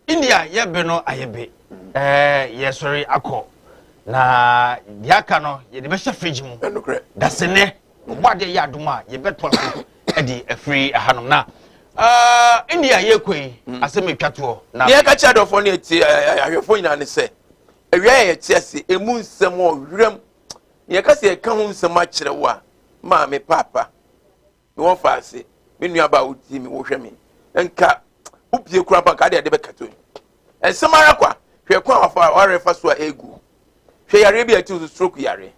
India yɛ be no ayɛ be ɛɛ yɛsɔre akɔ na deɛ aka no yɛde bɛhyɛ fridge mu. Ɛnokorɛ. Dasenɛ ɔbɔ adeɛ yɛ adom a yɛbɛtoa so ɛde afiri ahanom na uh, India yɛkɔ yi asɛm atwa toɔ na deɛ ɛka kyerɛ adɔfoɔ ne ɛtie ahwɛfoɔ nyinaa ne sɛ Awia yɛ yɛte ase, emu nsɛm wɔ werɛm. Na yɛka sɛ yɛka ho nsɛm akyerɛ wo a, maame, paapa, me wɔfa ase, me nuaba a wotie me, wohwɛ me, nka wopie kura mpa nka ade ade bɛkata yi. Nsɛm ara kwa. Hwɛ kwan a wafa warefa so a egu. Hwɛ yareɛ bi a ɛte so, stroke yareɛ.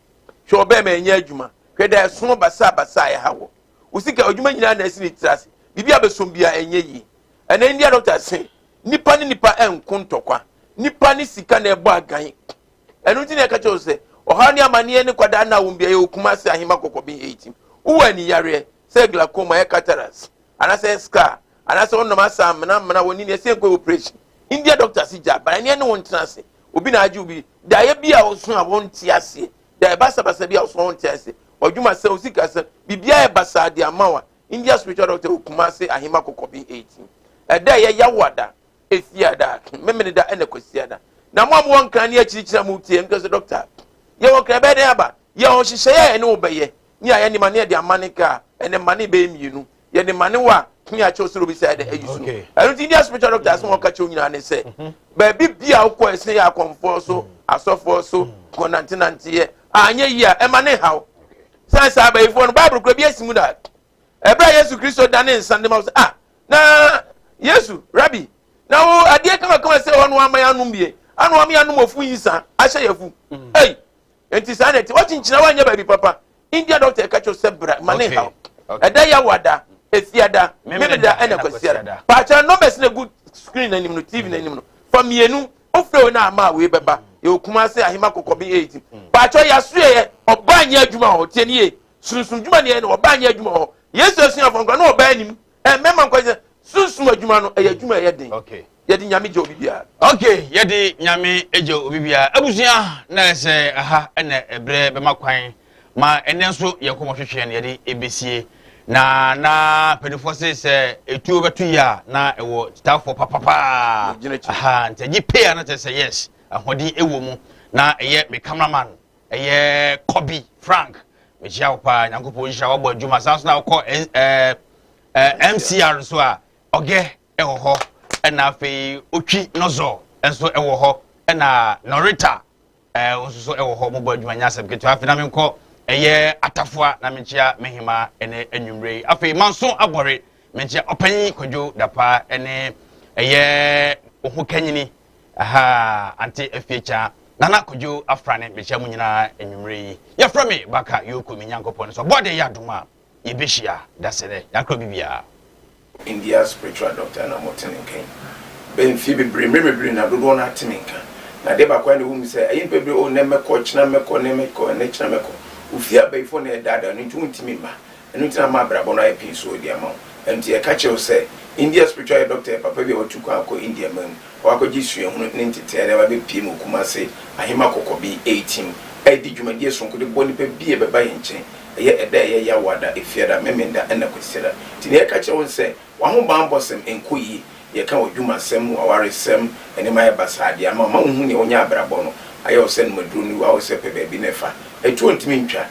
Hwɛ ɔbɛrima ɛnyɛ adwuma. Hwɛ da ɛsono basaa basaa a ɛha wɔ. Wo sika adwuma nyinaa na ɛsi ne tiri ase. Biribi a bɛsom biara ɛnyɛ yie. Ɛnɛ India doctor se nipa ne nipa ɛnko ntɔkwa. Nipa ne sika na ɛbɔ agan. Ɛno nti na ɛka kyerɛ wo sɛ ɔhaw ne amanneɛ ne kwadaa na awom bia yɛwɔ Kumase Ahema Kɔkɔben 18. Wowɔ aniyareɛ sɛ glaucoma, ɛyɛ cataracts, anaasɛ scar, anaasɛ wonam asa amena amena wɔ ne ɛsɛ nkɔ operation. India doctor se gya abana ne ɛne wo ntena ase. Obi na agye obi daeɛ bi a woso a wonte aseɛ, daeɛ basabasa bi a woso a wonte aseɛ, wadwuma sɛ wo sika sɛ biribiara yɛ basaa de ama wa. India spiritual doctor wɔ Kumase Ahema Kɔkɔben 18. Ɛda ɛyɛ Yawoada, Efiada, Memeneda ɛna Kwasiada. Na mo a mowɔ Nkran ne akyirikyiri a motie nkɛ sɛ doctor yɛwɔ Nkran, ɛbɛyɛ dɛn aba? Yɛwɔ nhyehyɛeɛ a ɛne wo bɛyɛ ne a yɛne ma ne yɛde amane ka a ɛne mane bɛyɛ mmienu, yɛde mane wo a ne akyɛw sɛ obi sɛ ɛdɛ ayi so no. Ɛno nti India spiritual doctor asɛm a ɔka kyerɛ wo nyinaa ne sɛ baabi bi a wokɔ ɛsɛ yɛ akɔmfoɔ so, asɔfoɔ so, kɔnantenanteɛ a anyɛ yie a, ɛma ne haw sane sɛ abayifoɔ no Bible kora bi asi mu da. Ɛberɛ a Yesu Kristo dane nsa de ma wo sɛ, ah, na Yesu, Rabi, na wo adeɛ kamakama sɛ ɔno ama yɛ anom bie, ano ama yɛ anom ofu yi nsa ahyɛ yɛ fu. Ei, nti saa na ɛte. Wakyinkyina wanyɛ baabi papa. India doctor ɛka kyerɛ sɛ bra ma ne haw. Ɛda Yawada, Efiada, Memeda ɛna Kwasiada. Paakyɛ numbers na egu screen n'anim no, TV n'anim no, fa mmienu wofrɛ wo na ama a wei bɛba. Yɛwɔ Kumase Ahema Kɔkɔben 8. Paakyɛ yɛasoɛyɛ ɔbaa nyɛ adwuma hɔ. Tie ne yie, sunsun dwuma ne yɛ no, ɔbaa nyɛ adwuma hɔ. Yesu asuafoɔ nkora na ɔbaa anim mmarima nkwa sɛ sunsun adwuma no ɛyɛ adwuma ɛyɛ den. Yɛde Nyame gye obi biara. Okay, yɛde Nyame gye obi biara. Abusua, na ɛsɛ aha ɛna ɛbrɛ bɛma kwan ma ɛnɛ nso yɛn nkɔmmɔ hwehwɛ no yɛde ebesie. Na mpanimfoɔ se sɛ etuo bɛto yi a na ɛwɔ kyitaafoɔ papapaa. Aha, nti agye pay a na kyerɛ sɛ yes, ahoɔden ɛwɔ mu. Na ɛyɛ me cameraman, ɛyɛ Kobe Frank, mekyia wo paa, Nyankopɔn nhyira, wabɔ adwuma. Saa nso na wokɔ ɛɛ MCR nso a ɔgɛ ɛwɔ hɔ, ɛna afei Otwi Nɔzɔ nso ɛwɔ hɔ, ɛna Norita nso so ɛwɔ hɔ. Mobɔ adwuma nyɛ asɛm ketewa. Afei na menkɔ ɛyɛ Atafoa na menkyia mehema ɛne anwummerɛ yi. Afei Manso Abɔre, menkyia Ɔpanyin Kwadwo Dapa ɛne ɛyɛ Oho Kanyini aha Ante Afiekya Nana Kwadwo Afrane. Mekyia mu nyinaa anwummerɛ yi. Yɛfrɛ me Baka Yoko. Me Nyankopɔn so ɔbɔ de yɛ adom a yɛbɛhyia dasɛnɛ yɛakorɔ bibiaa. India spiritual doctor na mote ne nka yi bɛyɛ mfie bebree, mmerɛ bebree na dodoɔ no ate me nka. Na adeɛ baako a na ɛwɔ mu sɛ ɛyɛ mpa bebree o, nnɛ mɛkɔ, kyena mɛkɔ, nnɛ mɛkɔ, ɛnɛ kyena mɛkɔ. Ofie abayifoɔ na ɛdaadaa no nti wontumi mma. Ɛno nti na ama abrabɔ no ayɛ pii so de ama wo. Ɛno nti yɛka kyerɛ wo sɛ India spiritual yɛ doctor yɛ papa bi a watu kwan akɔ India man mu wakɔgye suahunu ne nteteɛ de aba bɛpie mu Kumase Ahema Kɔkɔbi 18 ɛredi dwumadie sononko de bɔ nipa bi a ɛbɛba yɛn nkyɛn. Ɛyɛ ɛda a ɛyɛ Yawoada, Efiada, Memenda ɛna Kwasiada. Nti nea yɛka kyerɛ wo ne sɛ w'ahobanbɔsɛm nkɔ yie. Yɛka w'adwumasɛm, w'awaresɛm, nneɛma ayɛ basaa de ama wo ma wonhu nea wonya. Abrabɔ no ayɛ wo sɛ nomaduro no, woayɛ sɛ pɛ baabi na ɛfa. Ɛtuo ntumi ntwa.